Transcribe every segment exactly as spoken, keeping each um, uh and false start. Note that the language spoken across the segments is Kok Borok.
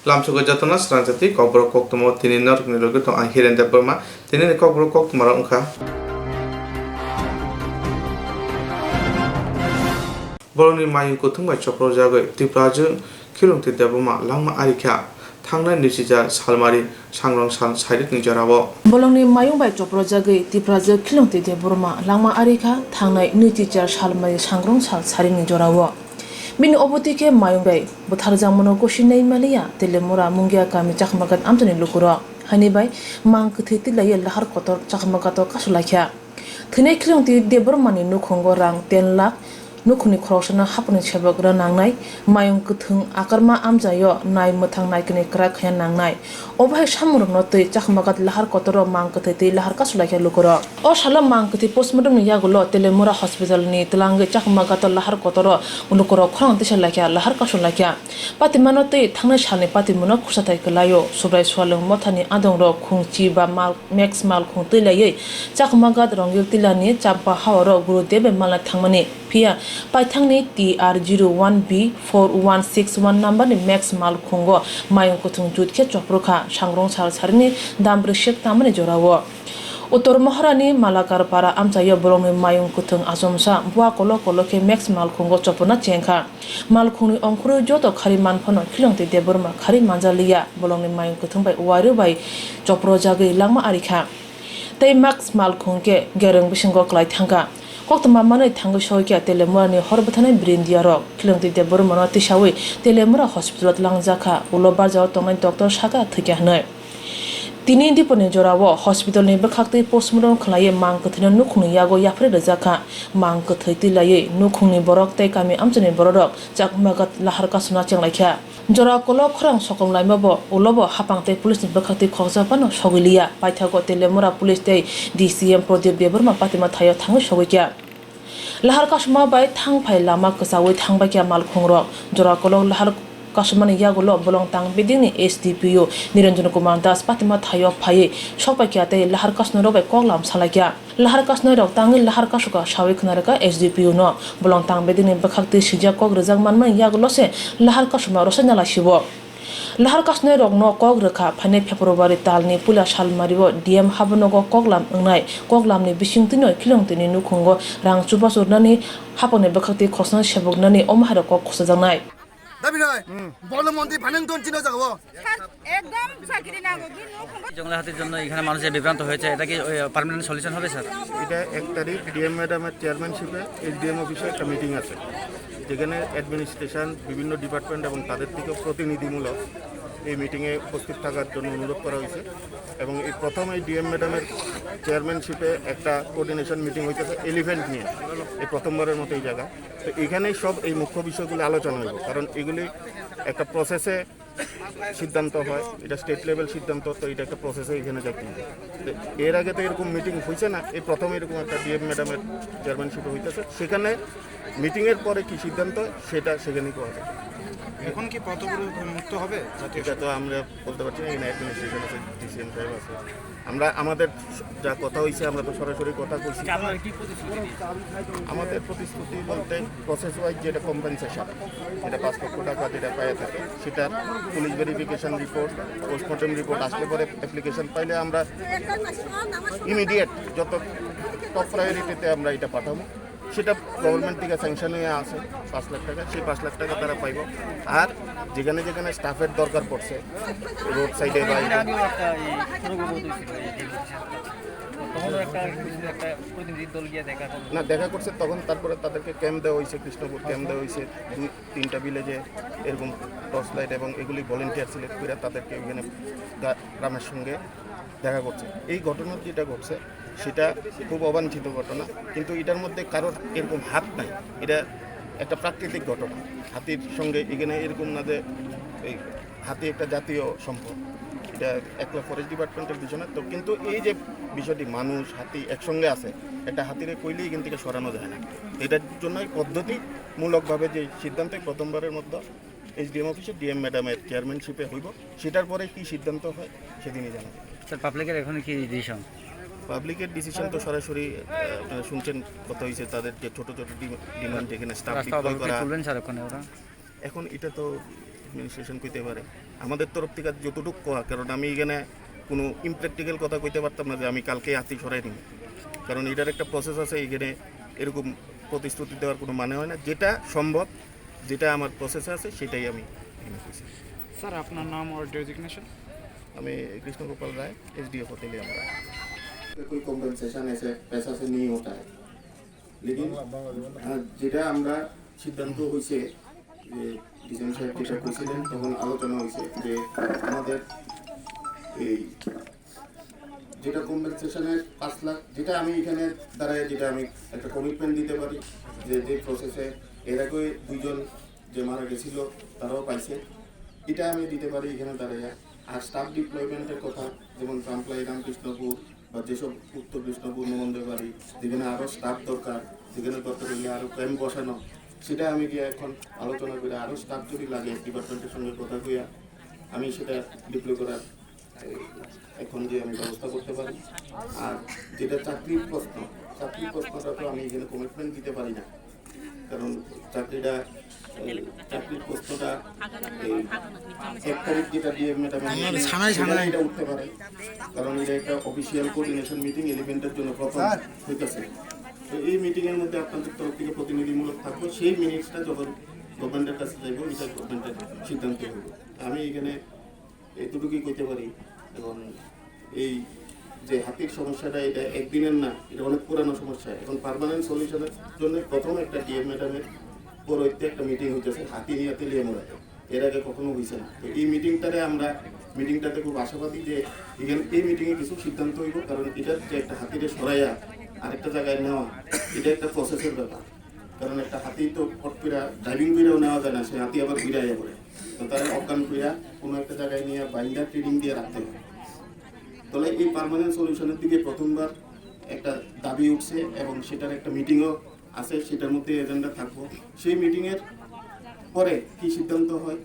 Lamsogwi jotono srangjati kokborok koktwma o tini norokni logi tong ang Hiren Debbarma. Tinini kokborok koktwma rok wngkha. Bolongni mayung kwthwng bai choprojagwi Tiprajwk Khilongti Debbarma langma arikha thangnai nwichijar salmari sangrong sal sairik ni jorao. Bolongni mayung bai choprojagwi Tiprajwk Khilongti Debbarma langma arikha thangnai nwichijar salmari sangrong sal sairik ni jorao. Bini obotwi khe mayung bai bwtharjakmano gosi nai maliya Telemura Mungia kami Chakmagat amchaini lukurok. Haini bai mang kwthwi twi laiwi lahar kotor Chakmagat o kasu laikha. Thwinai Khilongti Debbarmani nukhungo rang ten lakh, nukhungni khoroksano haponi sebok rw nangnai, mayung kwthwng akarma amchaio nai mwthang naikani kwrak khaiya nangnai. Obo hai samungrokno twi Chakmagat lahar kotoro mang kwthwi twi lahar kasu laikha lukurok. O salo mang kwthwi postmortemni yagulo Telemura hospitalni twlangwi Chakmagato lahar kotoro lukurok khorang tisa laikha, lahar kasu laikha. Patimano twi thangnai salni patimano khursathai kwlaio. Subrai Sualwng mothani adongrok khungchi ba mal, Max malkhung twi laiwi Chakmagat Rongil Tilani Champa haoro Guru Debe malna thangmani. Phiya paithangni T R zero one B four one six one numberni Max malkhungo mayung kwthwng jut khe choprwkha, sangrong sal sarini dam brwswk tamani jorao. Uttor Moharani Malakarpara amchaio bolongni mayung kwthwng achomsa bua kolok kolok khe Max malkhungo chopona chengkha. Malkhungni ongkhorwi joto khari manphano Khilongti Debbarma khari manjaliya, bolongni mayung kwthwng bai uairwi bai choprojagwi langma arikha. Tei Max malkhung khe gereng bisingo klai thangkha. Koktwma manwi thangwi soikha Telemurani hor bwthanai brindiarok. Khilongti Debbarmano tisawi Telemura hospital-o twlangjakha, ulo barjao tongnai doctor sakha thwikha hwnwi. Tini diponi jorao hospitalni bwkhaktwi postmortem khlaiwi mang kwthwino nukhungni yago yapharwi rwjakha. Mang kwthwi twi laiwi nukhungni borok tei kami amchaini bororok Chakmagat lahar kasuna chenglaikha. Jora kolok khorang sokom laimabo ulobo hapang tei police ni bwkhaktwi khokjak phano sogwi liya. Paithago Telemura police tei D C M Pradip Debbarma patima thaio thangwi sogwi kha. Lahar kasuma bai thang phai lama kwchaui thangbai kha malkhungrok. Jora kolok lahar kasumani yagulo bolong tang bedingni S D P O Niranjan Kumar Das patima thaio phaiwi sokbai kha tei lahar kasumani rok bai kok lam salai kha. Lahar kasnai rok tangwi lahar kasuka sawi khna rwkha S D P O no. Bolong tang bedini bwkhak twi swijak kok rwjak manmani yagulo se lahar kasuma rosai nalai sibo. Lahar kasnai rokno kok rwkha phainai February talni puila salmario D M habonogo koklam wngnai. Koklamni bisingtwino Khilongtini nukhungo rang chubachu rwnani haponi bwkhak twi khosna sebuknani omo hairok kok khosajaknai. দাবি নয়। হুম। বল মন্ত্রী ফাইন্যান্স জন চিহ্ন যাবো। স্যার, একদম চাকরি না গো, বিল no phone. জঙ্গলে হাতির জন্য এখানে মানুষ যে বিভ্রান্ত হয়েছে, এটা কি ওই, পার্মানেন্ট সলিউশন হবে, স্যার? এটা এক তারিখ ডিএম ম্যাডামের চেয়ারম্যানশিপে এসডিএম অফিসে একটা মিটিং আছে, যেখানে অ্যাডমিনিস্ট্রেশন, বিভিন্ন ডিপার্টমেন্ট এবং তাদের থেকেও প্রতিনিধিমূলক এই মিটিংয়ে উপস্থিত থাকার জন্য অনুরোধ করা হয়েছে। এবং এই প্রথম এই ডিএম ম্যাডামের চেয়ারম্যানশিপে একটা কোঅর্ডিনেশন মিটিং হইতেছে এলিফ্যান্ট নিয়ে, এই প্রথমবারের মতো এই জায়গা। তো এখানেই সব এই মুখ্য বিষয়গুলো আলোচনা হইব, কারণ এগুলি একটা প্রসেসে সিদ্ধান্ত হয়, এটা স্টেট লেভেল সিদ্ধান্ত, তো এটা একটা প্রসেসে এখানে যাইতে হবে। তো এর আগে তো এরকম মিটিং হয়েছে না, এই প্রথম এরকম একটা ডিএম ম্যাডামের চেয়ারম্যানশিপে হইতেছে, সেখানে মিটিংয়ের পরে কি সিদ্ধান্ত হয় সেটা সেখানেই করা যাবে। এখন কি পথ অবরোধ মুক্ত হবে জাতীয় এটা তো আমরা বলতে পারছি না, এখানে অ্যাডমিনিস্ট্রেশন আছে, ডিসিএম সাহেব আছে। আমরা আমাদের যা কথা হয়েছে, আমরা তো সরাসরি কথা কইছি। আপনারা কি প্রতিশ্রুতি দিয়েছেন? আমাদের প্রতিশ্রুতি বলতে প্রসেস ওয়াইজ যেটা কম্পেনসেশন, যেটা পাঁচ লক্ষ টাকা যেটা পাওয়া থাকে, সেটা police verification report, postmortem report আসলে পরে অ্যাপ্লিকেশন পাইলে আমরা ইমিডিয়েট যত টপ প্রায়োরিটিতে আমরা এটা পাঠাবো। সেটা গভর্নমেন্ট থেকে স্যাংশন হয়ে আছে পাঁচ লাখ টাকা, সেই পাঁচ লাখ টাকা তারা পাইব। আর যেখানে যেখানে স্টাফের দরকার পড়ছে, রোড সাইডে বা এর আগেও একটা এই সড়ক অবরোধ হয়েছিল, এই যে তখনও একটা, একটা প্রতিনিধি দল গিয়ে দেখা করলো। না, দেখা করছে তখন, তারপরে তাদেরকে ক্যাম্প দেওয়া হয়েছে, কৃষ্ণপুর ক্যাম্প দেওয়া হয়েছে, দুই তিনটা ভিলেজে এরকম টর্চ লাইট এবং এগুলি ভলেন্টিয়ার সিলেক্ট করে তাদেরকে ওখানে গা-, গ্রামের সঙ্গে দেখা করছে। এই ঘটনা যেটা ঘটছে, সেটা খুব অবাঞ্ছিত ঘটনা, কিন্তু এটার মধ্যে কারোর এরকম হাত নাই। এটা একটা প্রাকৃতিক ঘটনা। হাতির সঙ্গে এখানে এরকম না যে এই হাতি একটা জাতীয় সম্পদ, এটা একটা ফরেস্ট ডিপার্টমেন্টের বিষয় না। তো কিন্তু এই যে বিষয়টি, মানুষ হাতি একসঙ্গে আছে, একটা হাতিরে কইলে এখান থেকে সরানো যায় না। এটার জন্যই পদ্ধতিমূলকভাবে যে সিদ্ধান্তে প্রথমবারের মধ্যে এসডিএম অফিসে ডিএম ম্যাডামের চেয়ারম্যানশিপে হইব, সেটার পরে কি সিদ্ধান্ত হয় সেদিনই জানা যাবে। স্যার, পাবলিকের এখন কি ডিসিশন? পাবলিকের ডিসিশন তো সরাসরি, আহ, আপনারা শুনছেন কত হয়েছে, তাদের যে ছোট ছোট ডিম-, ডিমান্ড, যেখানে স্টাফ রাস্তা ডিপ্লয় অবরোধ কি করা। তুলবেন স্যার ওখানে ওরা? এখন এটা তো অ্যাডমিনিস্ট্রেশন কইতে পারে। আমাদের তরফ থেকে যতটুকু কওয়া, কারণ আমি এখানে কোনো ইমপ্র্যাকটিক্যাল কথা কইতে পারতাম না যে আমি কালকে হাতি সরাই নিব, কারণ এটার একটা প্রসেস আছে। এখানে এরকম প্রতিশ্রুতি দেওয়ার কোনো মানে হয় না। যেটা সম্ভব, যেটা আমার প্রসেসে আছে, সেটাই আমি এখানে কইছি। স্যার, আপনার নাম আর ডেজিগনেশন? আমি কৃষ্ণগোপাল রায়, এসডিএফ হোটেলে আমরা। कोई कॉम्पेंसेशन ऐसे पैसा से नहीं होता है, लेकिन हाँ, যেটা আমরা সিদ্ধান্ত হয়েছে যে ডিজাইন সাহেব যেটা কইছিলেন, তখন আলোচনা হয়েছে যে আমাদের এই যেটা কম্পেনসেশনের পাঁচ লাখ, যেটা আমি এখানে দাঁড়ায়, যেটা আমি একটা কমিটমেন্ট দিতে পারি যে যে প্রসেসে এর আগে দুইজন যে মারা গেছিল, তারাও পাইছে, এটা আমি দিতে পারি এখানে দাঁড়াইয়া। আর স্টাফ ডিপ্লয়মেন্টের কথা, যেমন চাম্পলাই, রামকৃষ্ণপুর বা যেসব উত্তর কৃষ্ণপুর, নমন্দবাড়ি, যেখানে আরও স্টাফ দরকার, যেখানে দরকার হলে আরও ক্যাম্প বসানো, সেটা আমি গিয়ে এখন আলোচনা করে আরও স্টাফ যদি লাগে ডিপার্টমেন্টের সঙ্গে কথা কইয়া আমি সেটা ডিপ্লয় করার, এই, এখন যে আমি ব্যবস্থা করতে পারি। আর যেটা চাকরির প্রশ্ন, চাকরির প্রশ্নটা তো আমি এখানে কমিটমেন্ট দিতে পারি না, কারণ চাকরিটা, এই, চাকরির প্রশ্নটা এই এক তারিখ যেটা ডিএম ম্যাডাম, ছানাই, ছানাই। এটা উঠতে পারে, কারণ এটা একটা অফিসিয়াল কোঅর্ডিনেশন মিটিং এলিমেন্টের জন্য প্রথম হইতেছে। তো এই মিটিং এর মধ্যে আপনাদের তরফ থেকে প্রতিনিধিমূলক থাকবো, সেই মিনিটসটা যখন গভর্নমেন্টের কাছে যাইবো, এটা গভর্নমেন্টের সিদ্ধান্ত হইব। আমি এখানে এতটুকুই কইতে পারি। এবং এই যে হাতির সমস্যাটা, এটা একদিনের না, এটা অনেক পুরানো সমস্যা। এখন পার্মানেন্ট সলিউশনের জন্য প্রথম একটা ডিএম ম্যাডামের পৌরোহিত্যে একটা মিটিং হইতেছে হাতি নিয়ে তেলিয়ামুড়াতে, এর আগে কখনো হয়েছে না। তো এই মিটিংটারে আমরা, মিটিংটাতে খুব আশাবাদী যে এখানে এই মিটিংয়ে কিছু সিদ্ধান্ত হইব, কারণ এটার যে একটা হাতিরে সরাইয়া আরেকটা জায়গায় নেওয়া, এটা একটা প্রসেসের ব্যাপার। কারণ একটা হাতি তো ফট করে ডাইভিং করেও নেওয়া যায় না, সে হাতি আবার ঘুরে আইয়া পড়ে। তো তারা অজ্ঞান করিয়া কোনো একটা জায়গায় নিয়ে বাইন্ডার ট্রেনিং দিয়ে রাখতে হয়। তাহলে এই পার্মানেন্ট সলিউশনের দিকে প্রথমবার একটা দাবি উঠছে এবং সেটার একটা মিটিংও আছে, সেটার মধ্যে এজেন্ডা থাকবো। সেই মিটিংয়ের পরে কি সিদ্ধান্ত হয়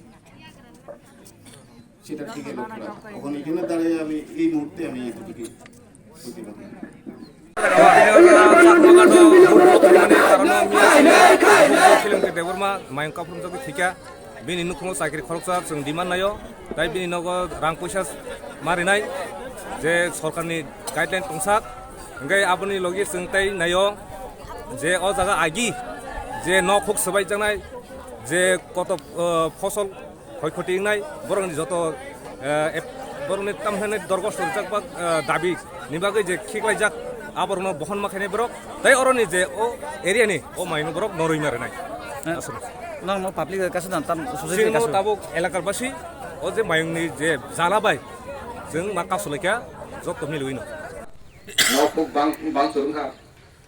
সেটার দিকে লক্ষ্য রাখা। এখন এখানে দাঁড়িয়ে আমি এই মুহূর্তে আমি এতটুকু প্রতিবাদ Debbarma mayung kaphrum jagwi thika, bini nukhungo chakri khoroksa chwng demand naio, tai bini nogo rang puisa marinai je sorkarni guideline tongsak, hwnkhe aboni logi chwng tai naio je o jaga agi je nok huk swbaijaknai je koto, ah, phosol khoi khoti wngnai, borokni joto, eh, ep-, borokni tamhinani dorgo sorijakbak, eh, dabi ni bagwi je khiklaijak, aborokno bohon ma khainai borok, tei oroni je o area ni o maino borok norwi ma rwnai. Eh, aswk. Nang no public kaisa dan tam sujui Chini kaisa. Tabuk elakar basi o je mayungni je jala bai chwng ma kasulaikha joto milwino. Nok bang bang chwrwngkha.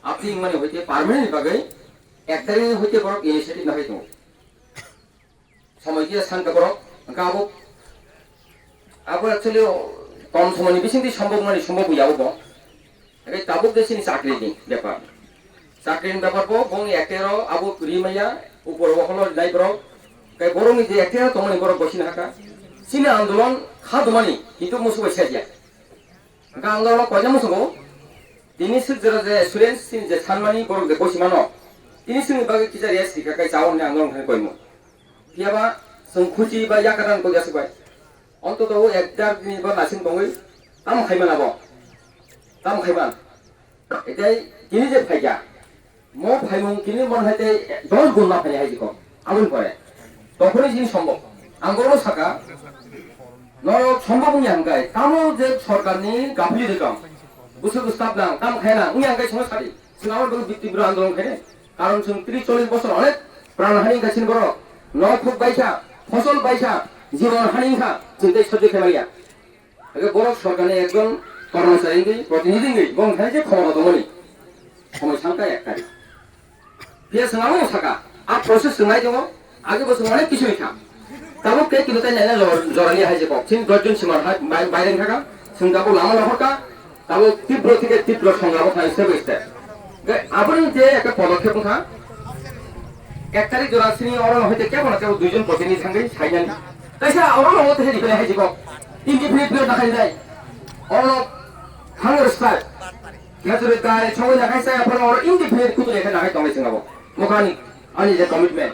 Apni mani hoite permanent ni bagwi ek tarik ni hoite borok initiative nahai tongo. Somoi khe sankha borok, hwnkhe abo, abo actually kom somoini bisingtwi sombok mani sombok ya bo. Hwnkhe tabuk je chini chakri ni bepar. Chakri ni bepar bo, bongni ekte ro abo ri maya, upor o holo rinai borok. Kai borok ni je ekte ro tongmani borok bosi na haka. Chini andolon kha dumani, kintu musu bai sajya. Hwnkhe andolon koina musugo. Tini sik jora je students chini je sanmani borok je bosi mano. Tini sini bagwi kisa rest rikha kai chao hwnwi andolon khai koimo. Phiyaba chwng khuchi ba yakarang koi jasuk bai. Ontoto o ek dar dini ba naising tongwi tamo khai mana bo? Tamo khai man? Etai tini je phaikha, mo phaimung tini mon hai tei dos gun ma phai hai jikho. Aboni pore. Tokhoni jini sombok. Ang borokno saka, norok sombok wngya hwnkhe, tamo je sorkarni gapili rikam. Bwswk stap nang, tamo khai nang, wngya hwnkhe sono sadi. Chwng abo bagwi tigro andolon khainai. Karon chwng tris chollish bosor onek pran hani wngkha chini borok. Nok huk baikha, phosol baikha, jibon hani wngkha, chwng tei sojjo khe manya. Hwnkhe borok sorkarni ekjon kormochari wngwi, protinidhi wngwi, bo wngkha je khomoro tongmani. Somoi salka ek tarik. Phiya chwng abo saka, a process chwng nai tongo. Age bo chwng onek kisu wngkha. Tabuk tei kilo tai naina jora, jora liya hai je kok. Chini dosh jon sima hai bai, bai reng thaka. Chwng tabuk lama nohorka. Tabuk tibro theke tibro songramo thai step by step. Ge aboni je ekta podokkhep wngkha. Ek tarik jora chini oro no hoite kebo na kebo dui jon protinidhi thangwi sainani. Kaisa oro no hoite ripele hai je kok. Indefinite period na khai dai. Oro no hunger strike. Kheturi dai chongwi na khai sai aphano oro indefinite kutu lekha na khai tonglai chwng abo. Mokani ani je commitment.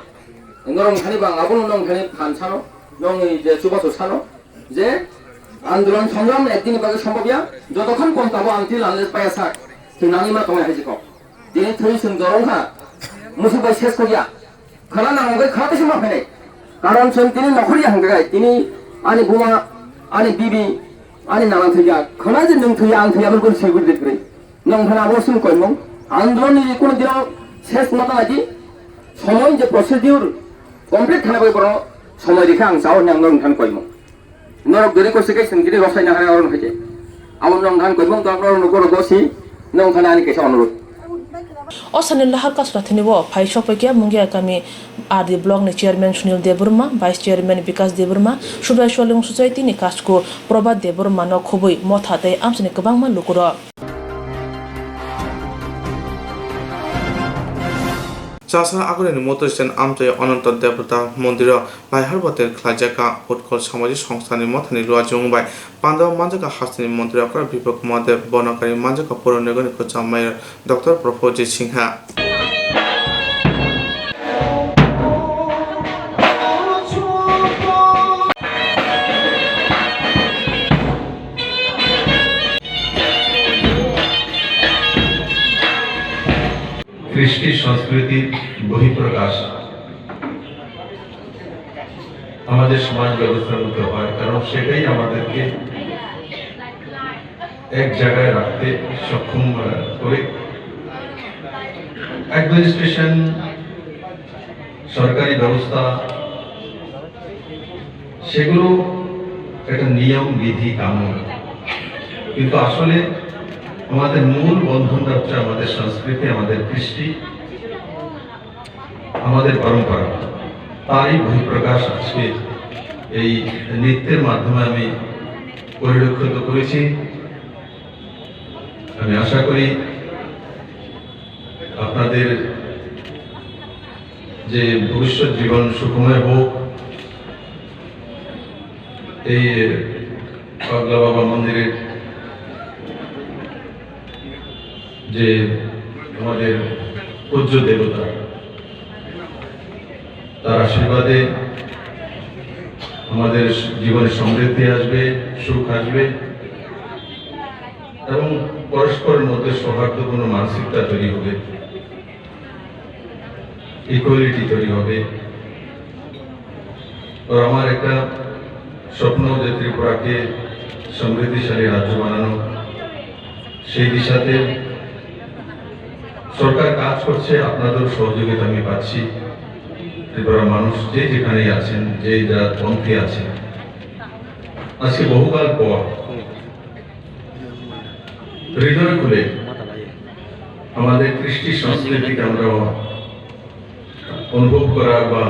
Norong thani bang abo norong thani phan sano. Nongni je chubachu sano je andolon songram ekdini bagwi sombobya, jotokhon pon tabo ang tini lanle paya sak, tini nangni ma tongnai hai jikok. Tini thwi chwng jorong kha, musuk bai ses khogya. Khana nang bai khana tisi ma phainai. Karon chwng tini nokhorya hwnkhe tini ani buma, ani bibi, ani nana thwiya. Khana je nwng thwiya, ang thwiya, aboni swi guri de kwrwi. Nwng khana abo chwng koimung. Andolonni je kono dino ses ma tana di, somoi je procedure complete khana bai borok somoi rikha ang chao hwnwi ang nwng khan koimung. Norok dori kosi kai sengkiri rosai na hare oron haje. Abo nong han koibong tok rok nugo rogo si nong khana ani kaisa onurut. O sani lahar kasra thini o phai sokpaikia Mungia kami R D block ni chairman Sunil Debbarma, vice chairman Bikas Debbarma, Subrai Solung Society ni kasku Prabhat Debbarma no khubui motha tei amsini kwbangma lukurok. Chasa Agulini Motor Stand amchai Ananta Debata Mondiro Laihar Batel khlaijak kha. Utkol Samajik Songstha ni Mothani Luachung bai Pandao manjak kha hasteni Montri Okra Biplab Kumar Deb, Bonokari manjak kha Puro Nigor ni Kwcham Mayor Doctor Prabhajit Singha. কৃষ্টি সংস্কৃতির বহিঃপ্রকাশ আমাদের সমাজ ব্যবস্থার মধ্যে হয়, কারণ সেটাই আমাদেরকে এক জায়গায় রাখতে সক্ষম, আহ, করে। অ্যাডমিনিস্ট্রেশন, সরকারি ব্যবস্থা, সেগুলো একটা নিয়ম বিধি কানুন, কিন্তু আসলে আমাদের মূল বন্ধনটা হচ্ছে আমাদের সংস্কৃতি, আমাদের কৃষ্টি, আমাদের পরম্পরা। তারই বহিঃপ্রকাশ আজকে এই নৃত্যের মাধ্যমে আমি পরিলক্ষিত করেছি। আমি আশা করি আপনাদের যে ভবিষ্যৎ জীবন সুখময় হোক। এই পাগলা বাবা মন্দিরের যে আমাদের পূজ্য দেবতা, তার আশীর্বাদে আমাদের জীবনে সমৃদ্ধি আসবে, সুখ আসবে এবং পরস্পরের মধ্যে সৌহার্দ্যপূর্ণ মানসিকতা তৈরি হবে। ইকুয়ালিটি তৈরি হবে। আর আমার একটা স্বপ্ন যে ত্রিপুরাকে সমৃদ্ধিশালী রাজ্য বানানো, সেই দিশাতে সরকার কাজ করছে, আপনাদের সহযোগিতা আমি পাচ্ছি। ত্রিপুরার মানুষ যে যেখানেই আছেন, যে যার পন্থী আছেন, আজকে বহুকাল পর হৃদয় খুলে আমাদের কৃষ্টি সংস্কৃতিকে আমরা অনুভব করার বা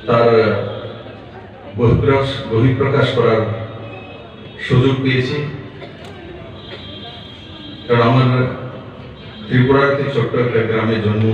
তার বহিঃপ্রকাশ, বহিঃপ্রকাশ করার সুযোগ পেয়েছি। কারণ আমার ত্রিপুরার একটি ছোট্ট একটা গ্রামে জন্ম।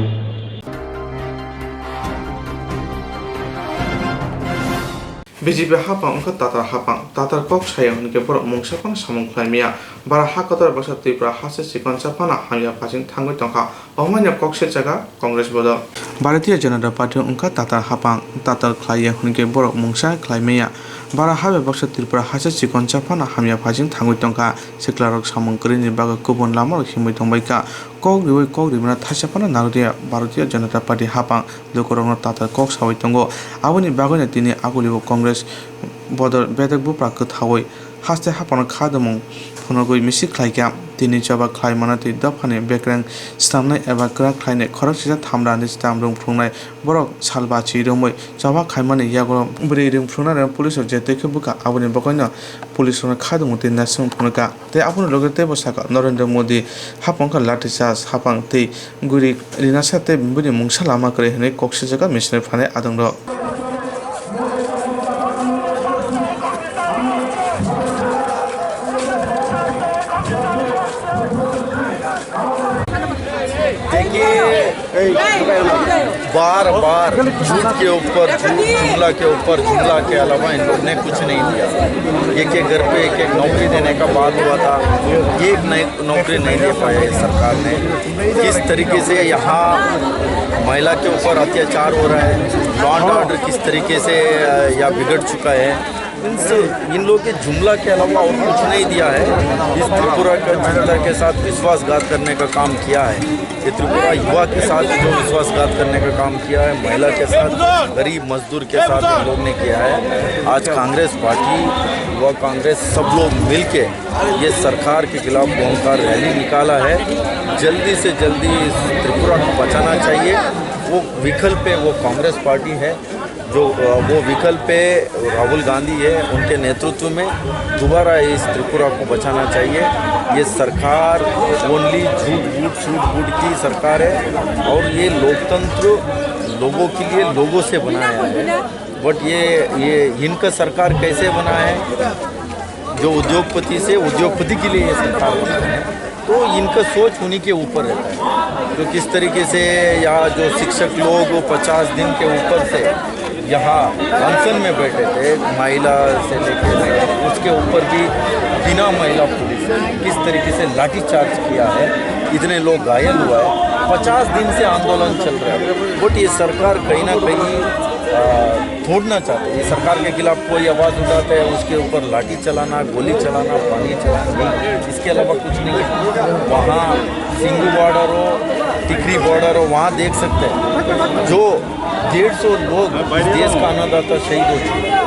B J P hapang wngkha tatar hapang. Tatar kok saya hwnkhe borok mungsa phano samung khlai maya. Bara ha kotor baksa Tripura haste chikonsa phano hamya phasing thangwi tongkha. Omohaino kok swijak kha Congress bodol. Bharatiya Janata Party wngkha tatar hapang. Tatar khlai ya hwnkhe borok mungsa khlai maya. Bara ha bai baksa Tripura haste chikonsa phano hamya phasing thangwi tongkha. Siklarok samung kwrwini bagwi kubun lamarok himwi tongbaikha. Kok riwi kok rimano thaisa phano narwkya Bharatiya Janata Party hapang. Lukurokno tatar kok sawi tongo. Aboni bagwino tini agulio Congress bodol bedek bupra kwthaui haste haphano khadimung phunugwi misil khlaikha. Tini choba khlai mano tei dophani bekreng snamnai eba kwrak khlainai khoroksa thamrani stamrung phunuknai borok salbachi romwi choba khaimani yago bwrwi rwng phunuknai police rok je twi khe bwkha aboni bagwino police rokno khadimung tei naisingmung phunukha. Tei aboni loge teibo sakha Narendra Modi haphang kha lathi charge haphang tei guri rinasa tei bini mungsa lama kwrwi hwnwi kok swijak kha misinai phanai adongrok. बार बार झूठ के ऊपर झूठ, जुमला के ऊपर जुमला के अलावा इन लोग ने कुछ नहीं दिया। एक एक घर पे एक एक नौकरी देने का बात हुआ था, एक नई नौकरी नहीं दे पाया ये सरकार ने। किस तरीके से यहाँ महिला के ऊपर अत्याचार हो रहा है, लॉ एंड ऑर्डर किस तरीके से, अ, या बिगड़ चुका है, इन से, इन लोगों के जुमला के अलावा और कुछ नहीं दिया है। इस त्रिपुरा का जनता के साथ विश्वासघात करने का काम किया है। ये त्रिपुरा युवा के साथ जो विश्वासघात करने का काम किया है, महिला के साथ, गरीब मजदूर के साथ इन लोग ने किया है। आज कांग्रेस पार्टी, युवा कांग्रेस, सब लोग मिलके ये सरकार के खिलाफ बूम का रैली निकाला है। जल्दी से जल्दी इस त्रिपुरा को बचाना चाहिए। वो विकल्प है, वो कांग्रेस पार्टी है। जो, अ, वो विकल्प पे राहुल गांधी है, उनके नेतृत्व में दोबारा इस त्रिपुरा को बचाना चाहिए। ये सरकार only झूठ बूट, सूट बूट की सरकार है और ये लोकतंत्र लोगों के लिए, लोगों से बनाया है। बट ये, ये इनका सरकार कैसे बना है? जो उद्योगपति से उद्योगपति के लिए ये सरकार बना है, तो इनका सोच उन्हीं के ऊपर रहता है। तो किस तरीके से यहाँ जो शिक्षक लोग वो पचास दिन के ऊपर से यहाँ अनशन में बैठे थे, महिला से लेके उसके ऊपर भी बिना महिला पुलिस किस तरीके से लाठीचार्ज किया है, इतने लोग घायल हुआ है। पचास दिन से आंदोलन चल रहा है, बट ये सरकार कहीं ना कहीं, आ, तोड़ना चाहते हैं। ये सरकार के खिलाफ कोई आवाज़ उठाते हैं, उसके ऊपर लाठी चलाना, गोली चलाना, पानी चलाना, इसके अलावा कुछ नहीं है। वहाँ सिंगू बॉर्डर हो, टिकरी बॉर्डर हो, वहाँ देख सकते हैं जो डेढ़ सौ लोग इस देश का अन्नदाता शहीद हो चुके हैं।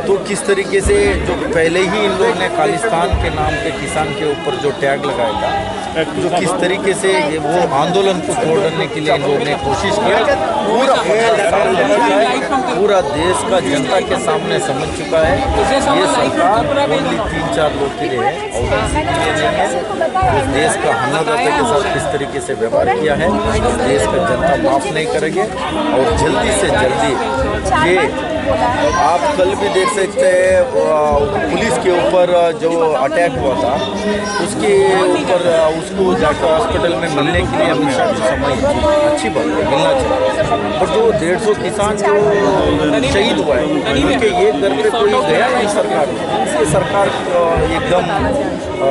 तो किस तरीके से जो पहले ही इन लोगों ने खालिस्तान के नाम पे किसान के ऊपर जो टैग लगाया था, जो किस तरीके से ये वो आंदोलन को तोड़ने के लिए इन लोगों ने कोशिश किया, पूरा पता चल चुका है, पूरा देश का जनता के सामने समझ चुका है। ये सरकार only तीन चार लोग के लिए है और किसी के लिए नहीं है। उस देश का अन्नदाता के साथ किस तरीके से व्यवहार किया है, इस देश का जनता माफ नहीं करेगी। और जल्दी से जल्दी ये, आप कल भी देख सकते हैं, अ, पुलिस के ऊपर जो अटैक हुआ था, उसके ऊपर, अ, उसको जाकर हॉस्पिटल में मिलने के लिए अमित शाह की समय अच्छी बात है, मिलना चाहिए। पर जो डेढ़ सौ किसान जो शहीद हुआ है, उनके एक घर पे कोई गया नहीं सरकार में। ये सरकार, अ, एकदम अ,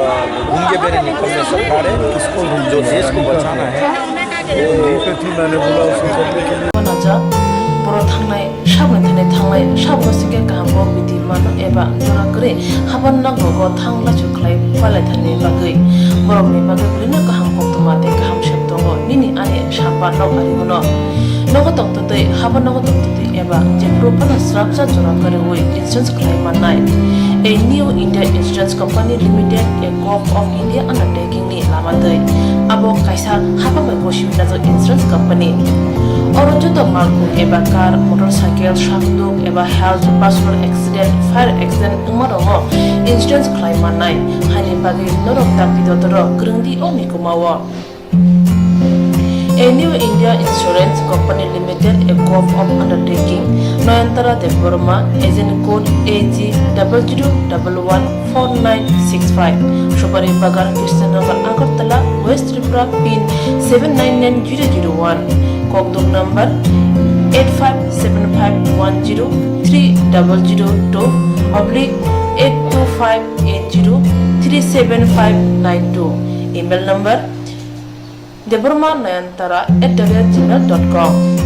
घूंगे बेरे निकलने सरकार है, जो देश को बचाना है। Manajak, borok thangnai, saboni thani thangnai, saboni sike kaham bo biti mano eba jora kwrwi haban nok rogo thang lachu khlai palai thani bagwi. Borokni bagwi bwrwino kaham koktwma tei kaham sep tongo, nini ani samba nok ari bono. Nogo tongtwtwi, haban nogo tongtwtwi eba jephuru phano swrapsa jora kwrwi insurance khlai mannai. A New India Insurance Company Limited, a Govt of India undertaking ni lama twi. Abo kaisa hapang bai gosi minajak insurance company. Oro joto malkhung eba car, motorcycle, sakduk eba health, personal accident, fire accident wngma rokno insurance khlai mannai. Haini bagwi norok dakti dotoro kwrwng di o mikuma o. A New India Insurance Company Limited, a Govt of Undertaking, Noyantara Debbarma, agent code A G double zero double one four nine six five, Subari Bagan, Krishnanagar, Agartala, West Tripura, pin seven nine nine zero zero one, Kokduk number eight five seven five one zero three double zero two oblique eight two five eight zero three seven five nine two, email number Debbarma Nayantara at the rate gmail dot com.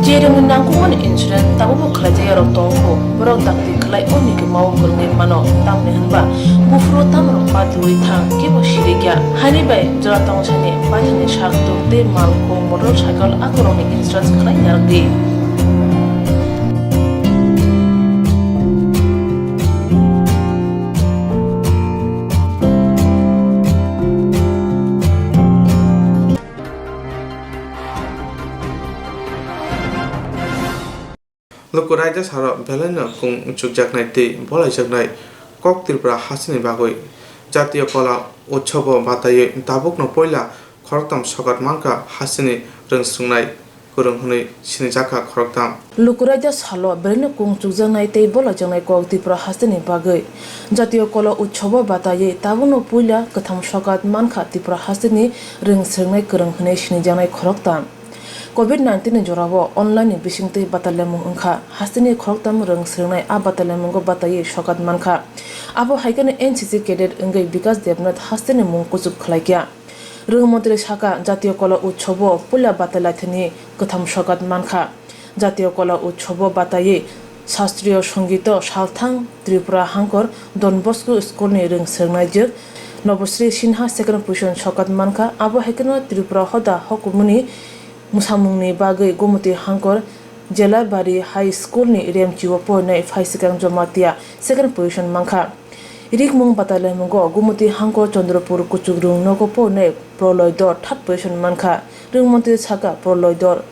Jerwngni nangkukmani insurance tabukbo khlaijak yarok tongo, borok dakti khlai o mikuma o kwrwngwi mano, tamni hwnba buphuru tamrok patiui thang kebo sirikya. Haini bai jora tongsani paithakni sak tuk tei malkhung motorcycle akorokni insurance khlai narwkdi. Luku raida saro belaino kung chukjaknai tei bolaijaknai Kok Tripura hasteni bagwi Jatiyo Kola Utsobo bataiwi tabukno poila khoroktham sokat mankha hasteni rwngswngnai. kwrwng hwnwi sinijakha khoroktham. Lukuraida salo belai no kung chukjaknai tei bolajaknai kok Tripura hasteni bagwi. Jatiyo Kola Utsobo bataiwi tabukno puila kwtham sokat mankha Tripura hasteni rwng swrwngnai kwrwng hwnwi sinijaknai khoroktham. Covid nineteen ni jorao online ni bisingtwi batalyaimung wngkha. Hasteni khoroktham rwng swrwngnai a batalyaimungo bataiwi sokat mankha. Abo hai kheno N C C cadet wngwi Bikas Debnath hasteni mung kuchuk khlaikha. Rwng montri saka, Jatiyo Kola Utsobo puila batailaithani kwtham sokat mankha. Jatiyo Kola Utsobo bataiwi Shastriyo Songito salthang Tripura Hangkor Don Bosco School ni rwng swrwngnaijwk Nobosri Sinha second position sokat mankha. Abo hai kheno Tripura hoda hokumuni mwsamungni bagwi Gomoti Hangkor Jelabari High School ni remchio porinai phaisikang Jomatia second position mankha. Rikmung batalaimungo Gumoti Hangkor Chandrapur Kuchukrung nogo porinai Proloy Dor third position mankha. Rwngmontri saka Proloy Dor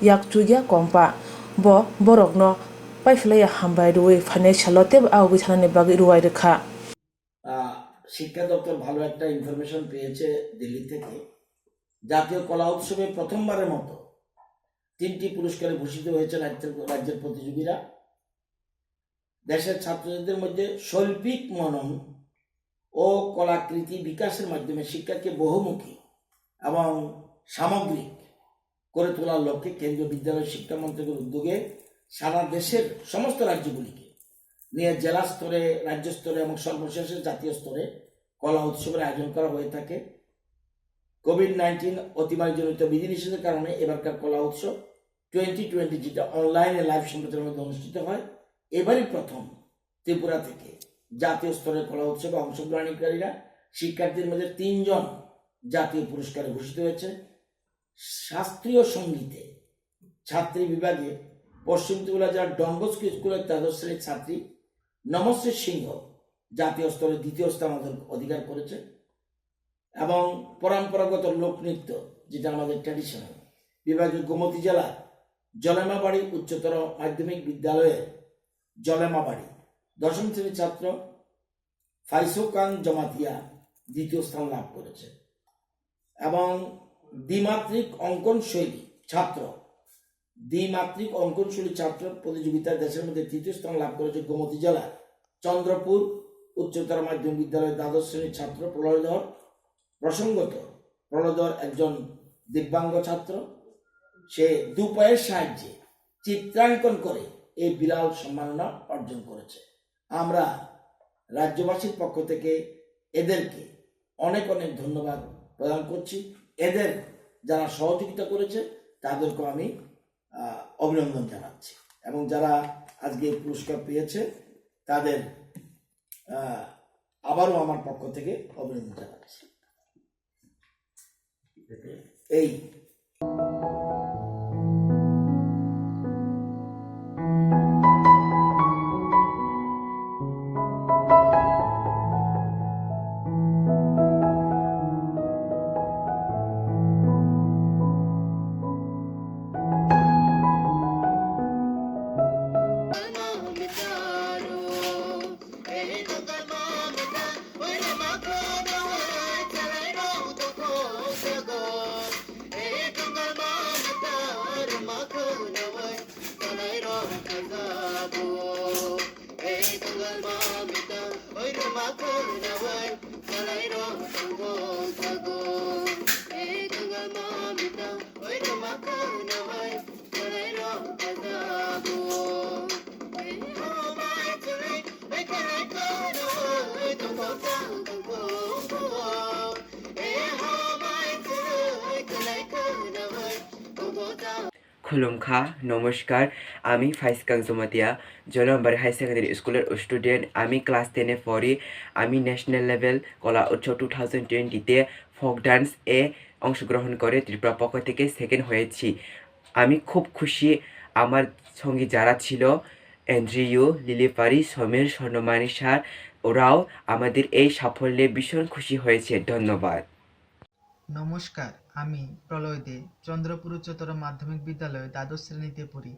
yakchukya kompa. Bo borokno paiphlaiya hambai rwui phainai salo teibo agugwi thanani bagwi rwai rwkha. আহ, শিক্ষা দপ্তর ভালো একটা ইনফরমেশন পেয়েছে দিল্লি থেকে। জাতীয় কলা উৎসবে প্রথমবারের মতো তিনটি পুরস্কারে ভূষিত হয়েছে রাজ্যের, রাজ্যের প্রতিযোগীরা। দেশের ছাত্রছাত্রীদের মধ্যে শৈল্পিক মনন ও কলাকৃতি বিকাশের মাধ্যমে শিক্ষাকে বহুমুখী এবং সামগ্রিক করে তোলার লক্ষ্যে কেন্দ্রীয় বিদ্যালয় শিক্ষা মন্ত্রকের উদ্যোগে সারা দেশের সমস্ত রাজ্যগুলিকে নিয়ে জেলা স্তরে, রাজ্য স্তরে এবং সর্বশেষে জাতীয় স্তরে কলা উৎসবের আয়োজন করা হয়ে থাকে। কোভিড নাইনটিন অতিমারিজনিত বিধিনিষেধের কারণে এবারকার কলা উৎসব টোয়েন্টি টোয়েন্টি, যেটা অনলাইনে লাইভ সম্প্রচারের মধ্যে অনুষ্ঠিত হয়, এবারই প্রথম ত্রিপুরা থেকে জাতীয় স্তরের কলা উৎসবে অংশগ্রহণকারীরা শিক্ষার্থীদের মধ্যে তিনজন জাতীয় পুরস্কারে ভূষিত হয়েছে। শাস্ত্রীয় সঙ্গীতে ছাত্রী বিভাগে পশ্চিম ত্রিপুরা জেলার ডনবস্কো স্কুলের দ্বাদশ শ্রেণীর ছাত্রী নমশ্রী সিংহ জাতীয় স্তরে দ্বিতীয় স্থান অধ-, অধিকার করেছে। এবং পরম্পরাগত লোকনৃত্য, যেটা আমাদের ট্র্যাডিশনাল, বিভাগে গোমতী জেলার জলেমাবাড়ি উচ্চতর মাধ্যমিক বিদ্যালয়ের জলেমাবাড়ি দশম শ্রেণীর ছাত্র ফাইসুকান জমাতিয়া দ্বিতীয় স্থান লাভ করেছে। এবং দ্বিমাত্রিক অঙ্কন শৈলী ছাত্র, দ্বিমাত্রিক অঙ্কন শৈলী ছাত্র প্রতিযোগিতায় দেশের মধ্যে তৃতীয় স্থান লাভ করেছে গোমতী জেলার চন্দ্রপুর উচ্চতর মাধ্যমিক বিদ্যালয়ের দ্বাদশ শ্রেণীর ছাত্র প্রলয় ধর। প্রসঙ্গত, প্রলয় ধর একজন দিব্যাঙ্গ ছাত্র। সে দুপায়ের সাহায্যে চিত্রাঙ্কন করে এই বিরাট সম্মাননা অর্জন করেছে। আমরা রাজ্যবাসীর পক্ষ থেকে এদেরকে অনেক অনেক ধন্যবাদ প্রদান করছি। এদের যারা সহযোগিতা করেছে, তাদেরকেও আমি, আহ, অভিনন্দন জানাচ্ছি। এবং যারা আজকে এই পুরস্কার পেয়েছে, তাদের, আহ, আবারও আমার পক্ষ থেকে অভিনন্দন জানাচ্ছি। এই Khulumkha, নমস্কার, আমি ফাইজ কাং জমাতিয়া, জলমবাড়ি হাই সেকেন্ডারি স্কুলের স্টুডেন্ট। আমি ক্লাস টেনে পড়ি। আমি ন্যাশনাল লেভেল কলা উৎসব টু থাউজেন্ড টোয়েন্টিতে ফোক ডান্স এ অংশগ্রহণ করে ত্রিপুরা পক্ষ থেকে সেকেন্ড হয়েছি। আমি খুব খুশি। আমার সঙ্গে যারা ছিল, অ্যান্ড্রিউ, লিলি পারি, সমীর, স্বর্ণমানি স্যার, ওরাও আমাদের এই সাফল্যে ভীষণ খুশি হয়েছে। ধন্যবাদ। নমস্কার, আমি প্রলয় দে, চন্দ্রপুর উচ্চতর মাধ্যমিক বিদ্যালয়ে দ্বাদশ শ্রেণীতে পড়ি।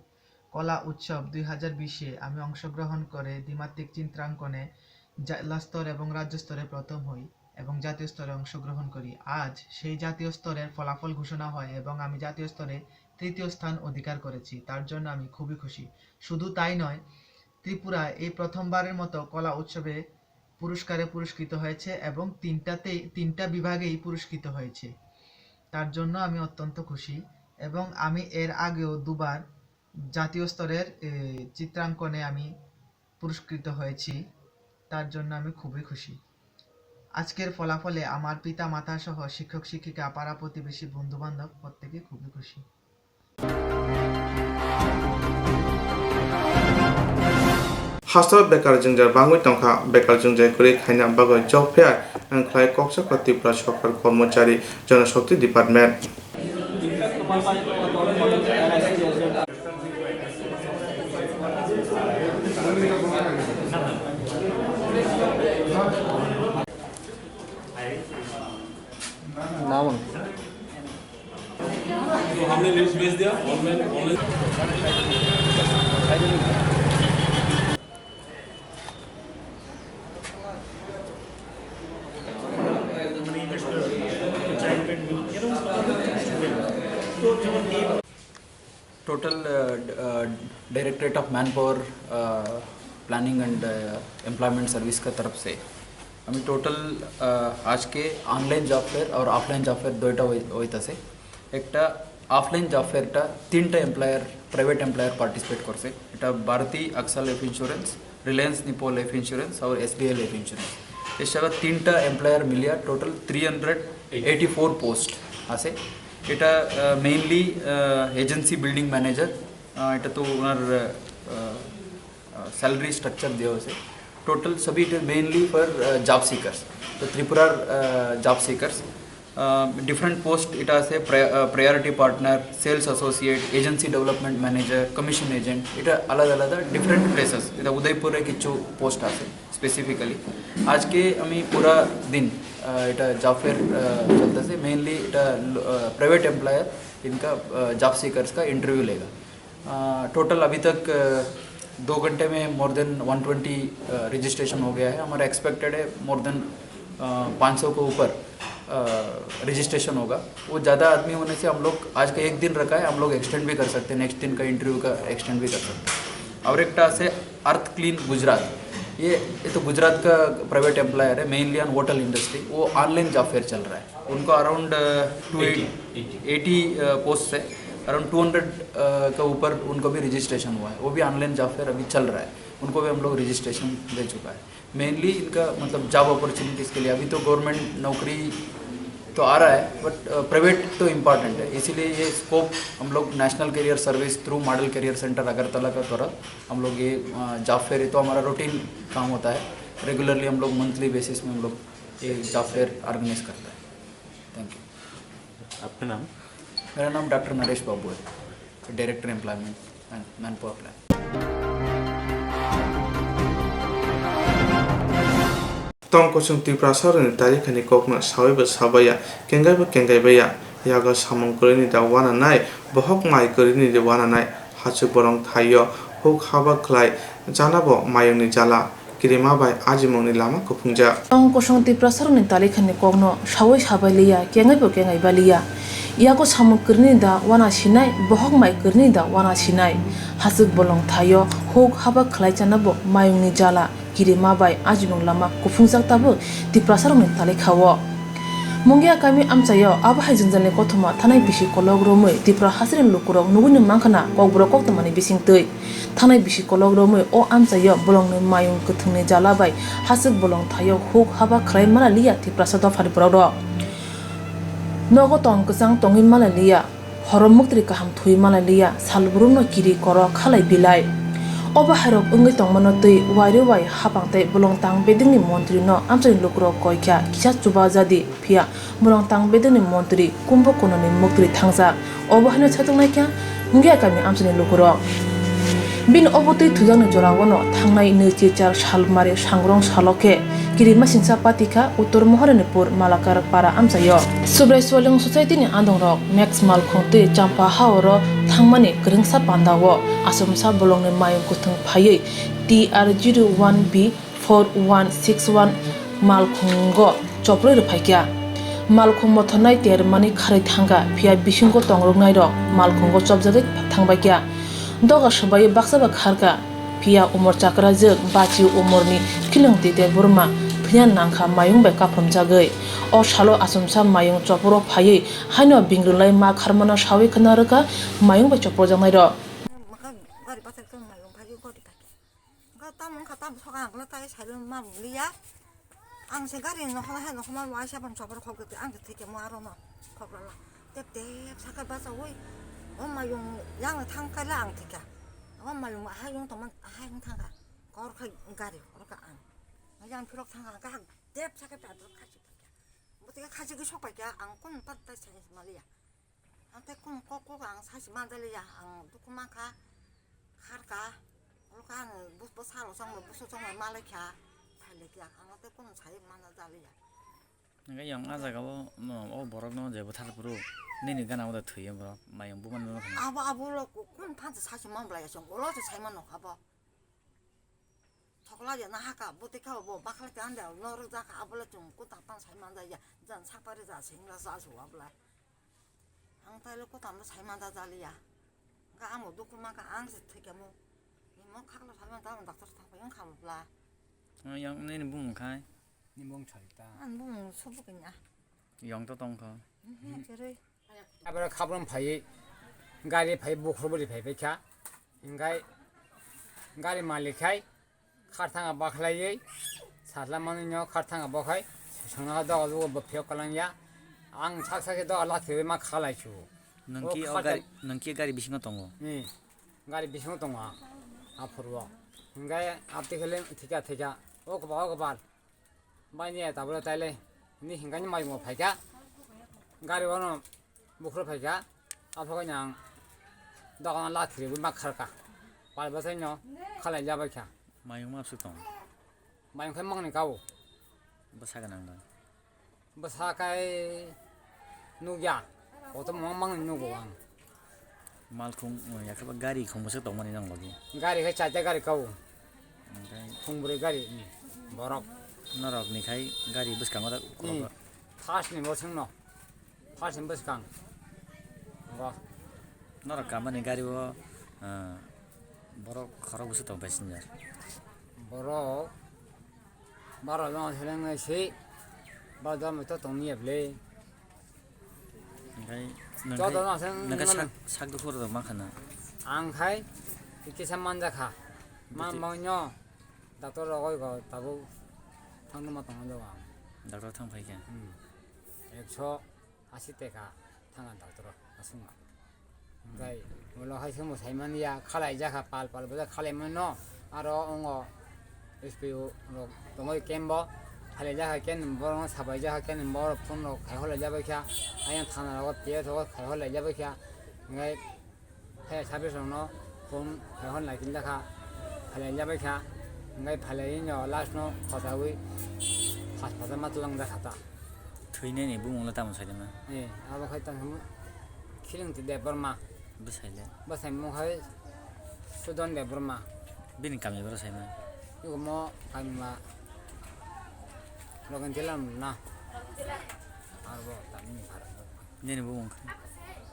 কলা উৎসব দুই হাজার বিশে আমি অংশগ্রহণ করে দ্বিমাত্রিক চিত্রাঙ্কনে জেলা স্তর এবং রাজ্য স্তরে প্রথম হই। এবং জাতীয় স্তরে অংশগ্রহণ করি। আজ সেই জাতীয় স্তরের ফলাফল ঘোষণা হয় এবং আমি জাতীয় স্তরে তৃতীয় স্থান অধিকার করেছি, তার জন্য আমি খুবই খুশি। শুধু তাই নয়, ত্রিপুরা এই প্রথমবারের মতো কলা উৎসবে পুরস্কারে পুরস্কৃত হয়েছে এবং তিনটাতেই, তিনটা বিভাগেই পুরস্কৃত হয়েছে, তার জন্য আমি অত্যন্ত খুশি। এবং আমি এর আগেও দুবার জাতীয় স্তরের এ, চিত্রাঙ্কনে আমি পুরস্কৃত হয়েছি, তার জন্য আমি খুবই খুশি। আজকের ফলাফলে আমার পিতা মাতা সহ শিক্ষক শিক্ষিকা, পাড়া প্রতিবেশী, বন্ধু বান্ধব প্রত্যেকে খুবই খুশি। Hasteo bekar jwngjal bangwi tongkha, bekar jwngjal kwrwi khaina bagwi job fair wngkhlai kokchakra Tripura Sorkar Kormochari Jonashakti Department. तो हमने लिस्ट भेज दिया, ऑनलाइन, ऑनलाइन। টোটাল, আহ, ড-, uh, directorate of manpower, uh, planning and, uh, employment service কা তরফ সে আমি total, uh, আজকে অনলাইন জব ফেয়ার আর অফলাইন জব ফেয়ার দুইটা হই-, হইতাছে। একটা অফলাইন জব ফেয়ারটা তিনটা এমপ্লয়ার, প্রাইভেট এমপ্লয়ার পার্টিসিপেট করছে। এটা Bharti Axa life insurance, Reliance Nippon life insurance আর এসবিআই লাইফ ইন্স্যুরেন্স। এর সাথে তিনটা এমপ্লয়ার মিলিয়া total three hundred eighty four post আছে। এটা, uh, mainly, uh, agency building manager, uh, এটা তো ওনার, আহ, আহ, স্যালারি স্ট্রাকচার দেওয়া হয়েছে। টোটাল সবই এটা mainly for, uh, job seekers. তো ত্রিপুরার, uh, job seekers, uh, different post এটা আছে, প্রায়-, uh, priority partner, sales associate, agency development manager, commission agent, এটা আলাদা আলাদা ডিফারেন্ট প্লেসেস। এটা উদয়পুরে কিছু পোস্ট আছে স্পেসিফিক্যালি। আজকে আমি পুরা দিন, আহ, এটা জব ফেয়ার, আহ, চলতেছে। মেইনলি এটা ল-, আহ, প্রাইভেট এমপ্লয়ার, इनका, अ, जॉब सीकर्स का इंटरव्यू लेगा। अ, टोटल अभी तक, अ, दो घंटे में मोर देन वन ट्वेंटी, अ, रजिस्ट्रेशन हो गया है। हमारा एक्सपेक्टेड है मोर देन, अ, पाँच सौ के ऊपर, अ, रजिस्ट्रेशन होगा। वो ज़्यादा आदमी होने से हम लोग आज का एक दिन रखा है, हम लोग एक्सटेंड भी कर सकते हैं, नेक्स्ट दिन का इंटरव्यू का एक्सटेंड भी कर सकते हैं। और एक टा से अर्थ क्लीन गुजरात, ये, ये तो गुजरात का प्राइवेट एम्प्लॉयर है, मेनली ऑन होटल इंडस्ट्री, वो ऑनलाइन जॉब फेयर चल रहा है। उनको अराउंड, अ, टू एटी, एटी। एटी, अ, पोस्ट है, अराउंड टू हंड्रेड, अ, के ऊपर उनको भी रजिस्ट्रेशन हुआ है। वो भी ऑनलाइन जॉब फेयर अभी चल रहा है, उनको भी हम लोग रजिस्ट्रेशन दे चुका है। मेनली इनका मतलब जॉब अपॉर्चुनिटीज़ के लिए, अभी तो गवर्नमेंट नौकरी तो आ रहा है, बट, अ, प्राइवेट तो इम्पॉर्टेंट है, इसीलिए ये स्कोप हम लोग national career service through model career centre Agartala का तरफ हम लोग ये, अ, जॉब फेयर, ये तो हमारा रूटीन काम होता है, रेगुलरली हम लोग मंथली बेसिस में हम लोग ये जॉब फेयर ऑर्गेनाइज करता है। Thank you. आपका नाम? मेरा नाम डॉक्टर नरेश बाबू है, director employment and manpower plan. Tong kosong Tiprasa rokni tarikhani kokno sawi bo sabaya, kengaibo kengaibaya, yago samung kwrwini da wananai, bohok mai kwrwini da wananai, hachuk bolong thaio, huk haba khlai chanabo mayungni jala, kirima bai ajimungni lama kuphungjak. Tong kosong Tiprasarokni talikhani kokno sawi sabai liya, kengaibo kengai baliya. Yago samung kwrwini da wana sinai, bohok mai kwrwini da wana sinai. Hachuk bolong thaio, huk haba khlai chanabo mayungni jala, kirima bai ajimung lama kuphungjak tabuk Tiprasarokni talikhao. Mungia kami amchaio abo hai jwngjalni kothoma thanai bisi kolok romwi Tipra hasteni lukurok nugwini mankhana kokborok koktwmani bisingtwi. Thanai bisi kolok romwi o amchaio bolongni mayung kwthwngni jala bai hachwk bolong thaio huk haba khlai mala liya Tiprasa dophani borokrok. Nogo tong kwchang tongwi mala liya, horo muktri kaham thwi mala liya, salbrumno kiri koro khalai bilai. Obo hairok wngwi tongmano twi wairwi wai hapang tei bolong tang bedengni montrino amchaini lukurok koi kha kisa chuba jadi. Phiya bolong tang bedengni montri Kumbakonani muktri thangjak. Obo haino satung naikha Mungia kami amchaini lukurok. Bini obo twi thwijakni jorao no thangnai nwi chichar salmari sangrong salo khe kirimasingsa patikha Uttor Maharanipur Malakar para amchaio. Subrai Swaleng Society ni andongrok Max Malkhung twi Champa haoro thangmani kwrwngsa pandao achomsa bolongni mayung kwthwng phaiwi T R zero one B four one six one Malkhungo choprwi rwphaikha. Malkhung mothornai termani kharwi thangkha, phiya bisingo tongrwknairok malkhungo chopjagwi thangbaikha. Doga swbaiwi baksa ba kharkha, phiya umor chakrajwk bachi umorni Khilongti Debbarma thwina nangkha mayung bai kaphrumjagwi. O salo achomsa mayung chopro phaiwi haino bingrwnlai ma kharmano sawi khna rwkha mayung bai choprojaknairok. Mwkhang gari bachai khe mayung phaiwi gari phai khe. Wngkha tamo wngkha tamo soka ang khe tai saiwi ma bwliya. Ang se gari nokha hai nokha ma waisa ban chopor khok de ang se thike mo aro no khok rala. Tep tep saka bachawi. O mayung yang thang kala ang thika. O mayung ahai yung tongma ahai yung thangka. Kor khai gari kor ka ang. Yang phirok thangka ang kahak tep saka pa phirok khachi paikha. Bo thika khachi ki sok paikha ang kun pat tai sai maliya. Ang tei kung kok kok ang sachi manjaliya, ang dukhu mankha, kharkha, olo khe ang bus bus salo chongmani, busu chongmani malaikha, phailaiya, ang tei kung sai manjaliya. Hingke yang a jaga o, no, o borok no je bwthar phuru, nini gana o da thwiyo borok, mayung bumani no khna. Abo, abo lo ku-, kun phan se sachi manblaiya chwng, olo se sai mano abo. Thokla ya na haka, bo tei kha bo bakla te ande, no rwjak kha, abo le chwng kutang tang sai manjaya, jan sakpari ja singla sa su abla. Ang tai le kutang bo sai manja jaliya. Ga amo dukhu ma ka ang se thikamo. Ni mo khakla sai manja ang doctor thang pai ang kha bla. Yang nini bumung khai? Ni bumung chai ta. Ang bumung subu kanya. Yong to tong kho. Mhm, cheroi. Abra khabram phai gari phai bukhur bari phai phai kha. Hingai gari malik khai kharthanga bakhlaiwi satla manwi no kharthanga bokhai songna doga jugo bwphiyok kwlangya. Ang sak sak doga lakhirwi ma khalai su. Nwng ki o o kharthang gari, nwng ki gari bisingo tongo? Ni gari bisingo tongo ang, aphuru o. Hingai abti khele thika thika o kwbal o kwbal. Bai niya tabole taile ni hinkhani mai mo phaikha. Gari bono bukhro phaikha. Aphaikhe ang dogan lakhirwi ma kharkha. Pal bwsai no khalai jabaikha. Mayung ma bwswk tong? Mayung khe mangni kao. Bwsa gwnang da? Bwsa kai nukya. Koto mangni nugo ang. Malkhung, uh, yakhaba gari khung bwswk tongmani nang logi? Gari khe chaita gari kao. Onkhe khung bwrwi gari, um, borok. Norok ni khai gari bwskango da, um, khulok. First ni bo swngno. First ni bwskang. Bo. Norok kamani gari o, uh, borok khorok bwswk tong passenger? Borok Baro jona seleng nai se, baro jona to tong niya ble. Onkhe joto no seleng nang khe mano. Sak, sak dukhu rok ma khana. Ang khai kisa manja kha. Ma Bwtwi- ma nyo doctor rok oi go tabuk thang ma tong jo ang. Doctor thang phai khe. Hmm. Ekso asi teka thanga doctor aswngma. Hwnkhe ulo hai se mwsai manya khalai jakha pal pal bo khalai mano aro ongo S P O rok tongoi camp bo khalai jakha ken borok no sabai jakha ken borok phone rok khai hor lai jabai kha ayang thana rogo P S rogo khai hor lai jabai kha hwnkhe. Hai service rokno phone khai hor nai tin jakha, phalai jabai kha, hingkai phalai no last no khotaui pas pasa ma tulang jakha ta. Thwinani bumung le tamo saidima? Eh, abo khai tamo Khilingti Debbarma. Bwsai le? Bwsai mung khai Sudon Debbarma. Bini kami boro saima? Iko mo kami ma Rogentila na. Arbo tamni bharok. Nini bumung khe?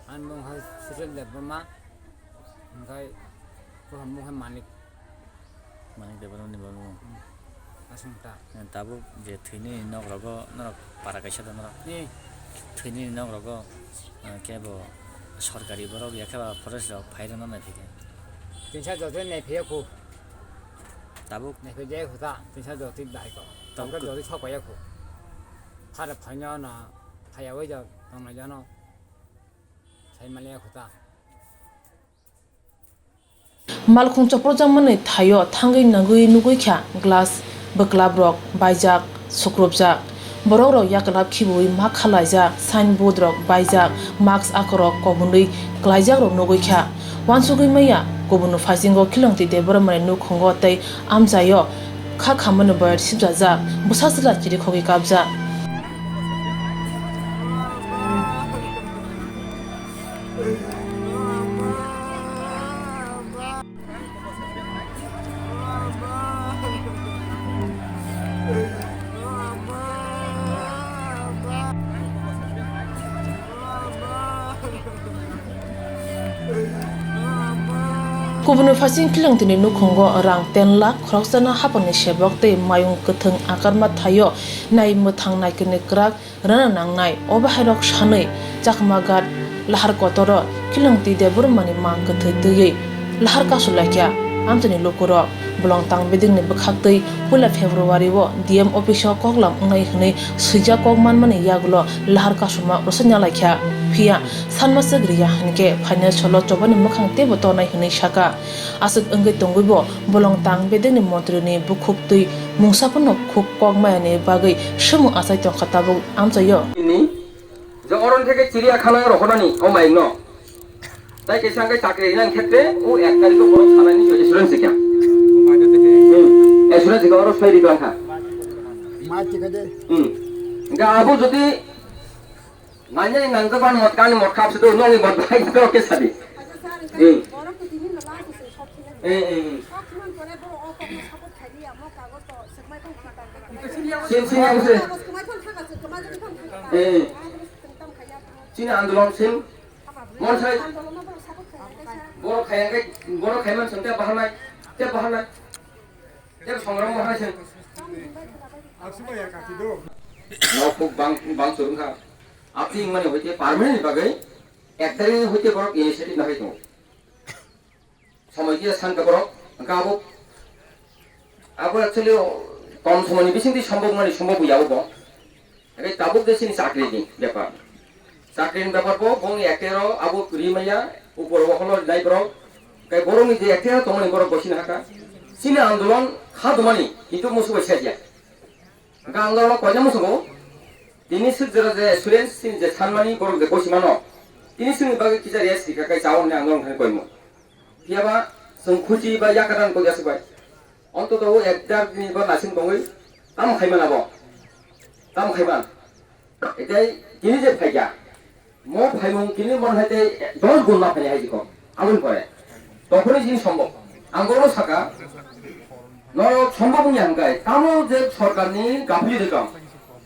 Ani bumung hai Suchil Debbarma, hingkai buphang bumung hai Manik. Manik Debbarma ni bumung. Hmm. Aswng ta. Tabuk je thwinani nok rogo norok para kaisa da norok. Ni. Thwinani nok rogo, eh, kebo sorkari borok ya khe ba forest rok phai rwna nai phikhe. Tinsa jotoi nai phiya khu. Tabuk. Nai phiya khu ta, tinsa jotoi dai ko. Tabuk. Tabuk jotoi sok ya khu. Phare phaino na, phaya wai ja, tong nai jano. Sai maliya khu ta. Malkhung chopropjakmani thaio thangwi nangwi nugwi kha glass bwklaprok baijak, sukrupjak. Borokrok yaklap khibiui ma khalaijak, signboardrok baijak, mask akorok kobonwi kwlaijakrok nugwi kha. Uansugwi manya kubunni phaisinggo Khilongti Debbarmani nukhungo tei amchaio kha khamani boyar sibjajak, bwsa chwla chirikhogwi kapjak. Kubuni phaising khilwngtwini nukhungo rang ten lakh khoroksano hapangni sebok tei mayung kwthwng akarma thaio nai mwthang naikirni kwrak rwna nangnai. O bahairok sanwi Chakmaghat Laharkotoro khilwngtwi Debbarmani mang kwthwi twiwi lahar kasu laikha amchaini lukurok. Bolongtang bedekni bwkhaktwi puila February-o D M office-o koklam wngnai hwnwi swijak kok manmani yagulo lahar kasuma rwsanya laikha. Phiya sanmaswk riya hinkhe phainai solo chobani mwkhang teibo tonai hwnwi saka. Aswk wngwi tongwibo bolongtang bedekni montrini bukhuktwi mungsa phano khuk kok mayani bagwi swmung achai tongkha tabuk amchaio. Ini je oron theke chiriya khana rohornani o mayikno. Tai kaisa hwnkhe chakri rinani khetre o ek tarikh o borok sanani assurance rikha. Hmm. Assurance rikha oro soi rikha wngkha. Hmm. Hwnkhe abo jodi nanya nang jaban mot kani mot khap sido nongni mot bai to ke sadi. Hmm. Eh, eh, eh. Sim, sim, sim. Eh. Chini andolon sim. Mon sai. Borok khayang kai, borok khayman sante bahanai, te bahanai. Te songrong bahanai sim. No khuk bang, bang surung kha. Apni mane hoite permanent bagwi ek tarikh hoite borok initiative na hai tongo. Somoi khe san ka borok, hwnkhe abo, abo actually kom somoini bisingtwi sombok mani sombok ya bo. Hwnkhe tabuk de chini chakri ni bepar. Chakri ni bepar bo, bong ektero abo ri maya, upor o holo nai borok. Kai borok ni je ektero tongmani borok gosini haka. Chini andolon kha dumani, kintu musu bai sajya. Hwnkhe andolon koina musugo, tini sik jora je assurance, chini je sanmani borok je gosi mano. Tini sini bagwi kisa rest rikha kai chao hwnwi andolon thani koimo. Phiyaba chwng khuchi ba yakarang koi aswk bai. Ontoto o ek dar dini ba naising tongwi tamo khai mano bo. Tamo khai man. Etai tini je phaikha. Mo phaimung tini mon hai tei dos gun ma phaini hai jikho. Aboni pore. Tokhoni jini sombok. Ang bono saka. Norok sombok wngya hwnkhe. Tamo je sorkarni gaphili rikam.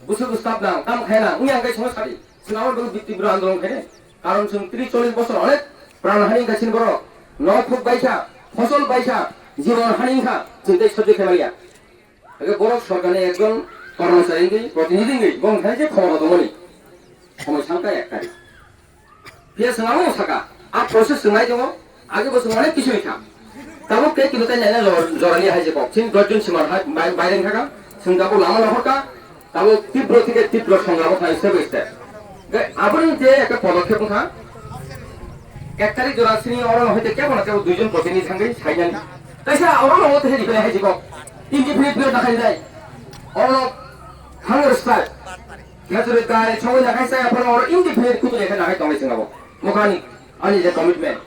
Busuk stap nang, tam khai nang. Wngya hwnkhe sono sadi. Chwng abo bagwi Tibra andolon khainai. Karon chwng tris chollish bosor onek pran hani wngkha chini borok. Nok phuk baikha, phosol baikha, jibon hani wngkha, chwng tei sojjo khe manya. Hake borok sorkarni ekjon kormochari wngwi, protinidhi wngwi, bong thani je khomota tongmani. Somoi sangkha ek tarikh. Phiya chwng amo saka, a process chwng nai tongo, age bo chwng onek kisu wngkha. Tabuk tei kilo tai naina jor-, jorani hai je kok, chini dosh jon siman hai bai-, baireng thaka, chwng tabuk lama lohorka, Tabuk Tipra theke Tipra songramo thai step by step. Ge, aboni je ekta podokhep wngkha, ek tarik jora sini oro no hoite kebo na kebo duijon protinidhi thangwi sainani. Kaisa oro no hote hedi pele hai jikok. Indefinite period nakhai dai. Oro no hunger strike. Khajuri dai chongwi nakhai sai aphano oro indefinite kutu lekha nakhai tonglai chwngabo. Mokhani ani je commitment.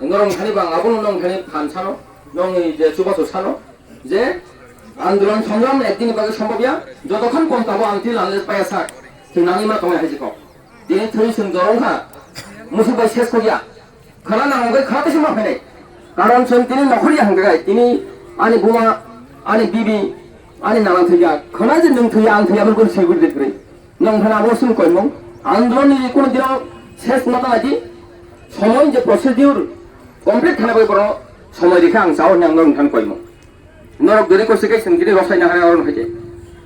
Norong thani bang abono nong thani phan sano, nongni je chubachu sano. Je andolon songram ekdini bagwi sombobya, jotokhon pon tabo ang til anle paya sak, chwng nangwi ma tongnai hai jikok. Tini thwi chwng jorong kha, musuk bai ses kokya. Khana nang wngkhe khana tei ma phainai. Karon chwng tini nokhorya hwnkhe kai, tini ani buma, ani bibi, ani nana thwiya. Khana je nwng thwiya, ang thwiya, aboni kunu swi guri de kwrwi. Nwng phano abo chwng koimung. Andolon ni kunu dino ses ma tong aji, somoi je procedure complete khana bai borok somoi rikha ang chao hwnwi ang norok thani koimung. Norok dori kosi kai sengkiri rosai na hai oro hai de.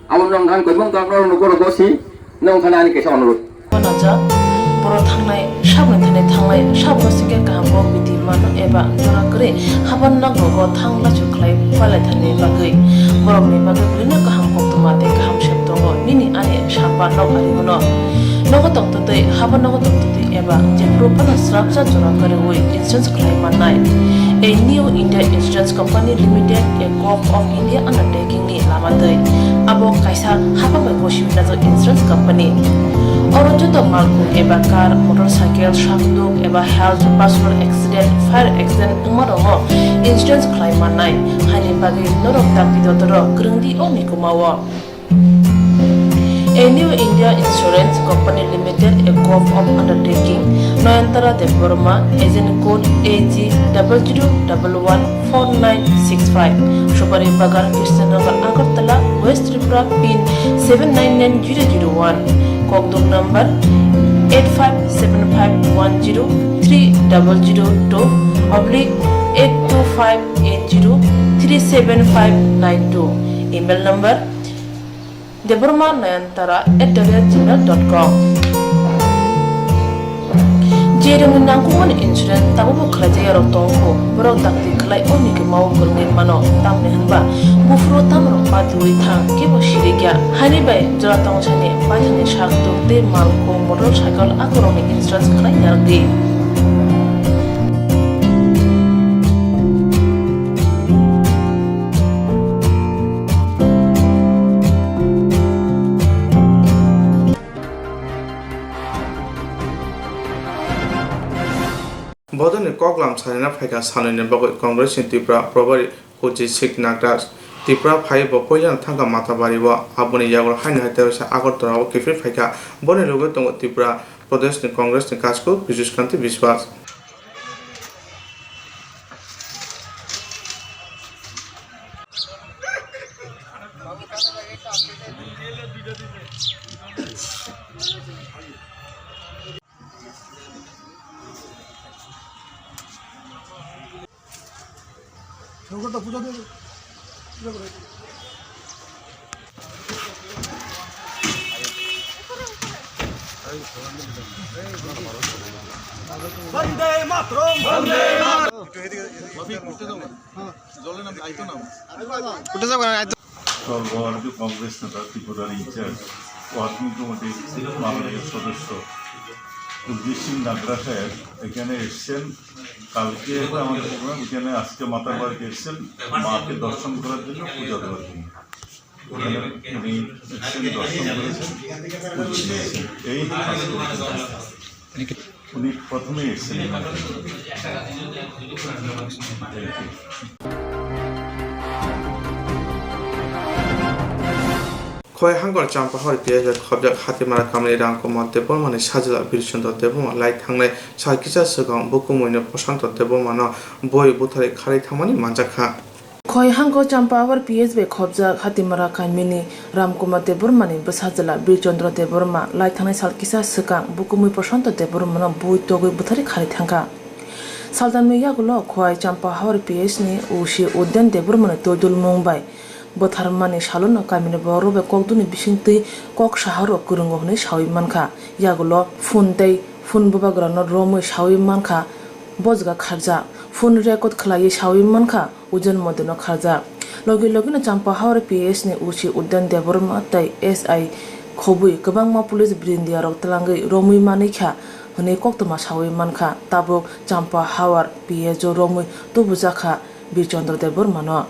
Abo nwng thani koimung to norok nugo rogo si nwng thani ani kaisa onurut. Manajak, borok thangnai, sabni thani thangnai, sabno sikhe kaham kok biti mano eba jora kwrwi haban nok rogo thang lachu khlai palai thani bagwi. Borokni bagwi bwrwino kaham koktwma tei kaham sep tongo, nini ani samba nok ari bono. Nogo tongtwtwi, haban nogo tongtwtwi eba jephuru phano swrapsa jora kwrwi insurance khlai mannai. A New India Insurance Company Limited, a Gov of India undertaking ni lama twi abo kaisa haphang bai gosi uinajak insurance company. Oro joto malkhung eba car, motorcycle, sakduk eba health, personal accident, fire accident wngma rokno insurance khlai mannai. Haini bagwi norok dakti dotoro kwrwng di o mikuma o. A New India Insurance Company Limited, a Gov of undertaking, Nayantara Debbarma, agent code A G double zero double one four nine six five, Supari Bagan, Krishnanagar, Agartala, West Tripura, pin seven nine nine zero zero one, kokduk number eight five seven five one zero three double zero two oblique eight two five eight zero three seven five nine two. Email number debbarma nayantara at the rate gmail dot com. Jeremni nangkukmani insurance tabukbo khlaijak yarok tongo, borok dakti khlai o ni kwmao kwrwngwi mano, tamni hwnba buphuru tamrok patiwi thang, kebo sirikya. Haini bai jora tongsani paithakni sak tok tei mal kho motor cycle akorokni insurance khlai narwkdi. Bodolni koklam salina phaikha sanwini bagwi Congress ni Tripura Probari Kojisik Nagraj. Tripura phai bo puilano thangkha Matabari o, aboni yagulo haino hai terosa Agartala o kiphil phaikha. Boni loge tongo Tripura Pradesh ni Congress ni Kachku Piyush Kanti Biswas. Bande Mataram! Bande Mataram! উঠে যাও না, আইতো না। উঠে যাও না, আইতো। সর্বভারতীয় কংগ্রেস নেতা, ত্রিপুরার ইনচার্জ, ওয়ার্কিং কমিটির মাননীয় সদস্য কুলজিৎ সিং নাগরা সাহেব এখানে এসছেন। কালকে একটা আমাদের প্রোগ্রাম, এখানে আজকে মাতার বাড়িতে এসছেন মাকে দর্শন করার জন্য, পূজা দেওয়ার জন্য। এখানে উনি এসছেন, দর্শন করেছেন, পুজো দিয়েছেন। এই আজকে এখানে। উনি প্রথমেই এসেছিলেন। Khowai Hangkhor Champahor P S bai khobjak Hatimara kamini Ramkumar Debbarmani sajla Birchandra Debbarma lai thangnai sal kisa swkang bukumuino Prashanto Debbarmano bui butharwi kharwi thangmani manjakha. Khowai Hangkhor Champahor P S bai khobjak Hatimara kamini Ramkumar Debbarmani bwsajwla Birchandra Debbarma lai thangnai sal kisa swkang bukumui Prashanto Debbarmano bui togwi butharwi kharwi thangkha. Saltamni yagulo Khowai Champahor P S ni O C Udyan Debbarmani twi dulmung bai bwtharmani salono kamini borok bai kokduni bisingtwi kok saharo kwrwngo hwnwi sawi mankha. Yagulo phone tei phone bubagrano romwi sawi mankha, bojga kharjak. Phone record khlaiwi sawi mankha, Ujan Modino kharjak. Logi logino Champahor P S ni O C Udyan Debbarma tei S I khobwi kwbangma police brindiarok twlangwi romwi manwi kha hwnwi koktwma sawi mankha. Tabuk Champahor P S o romwi tubujakha Birchandra Debbarmano.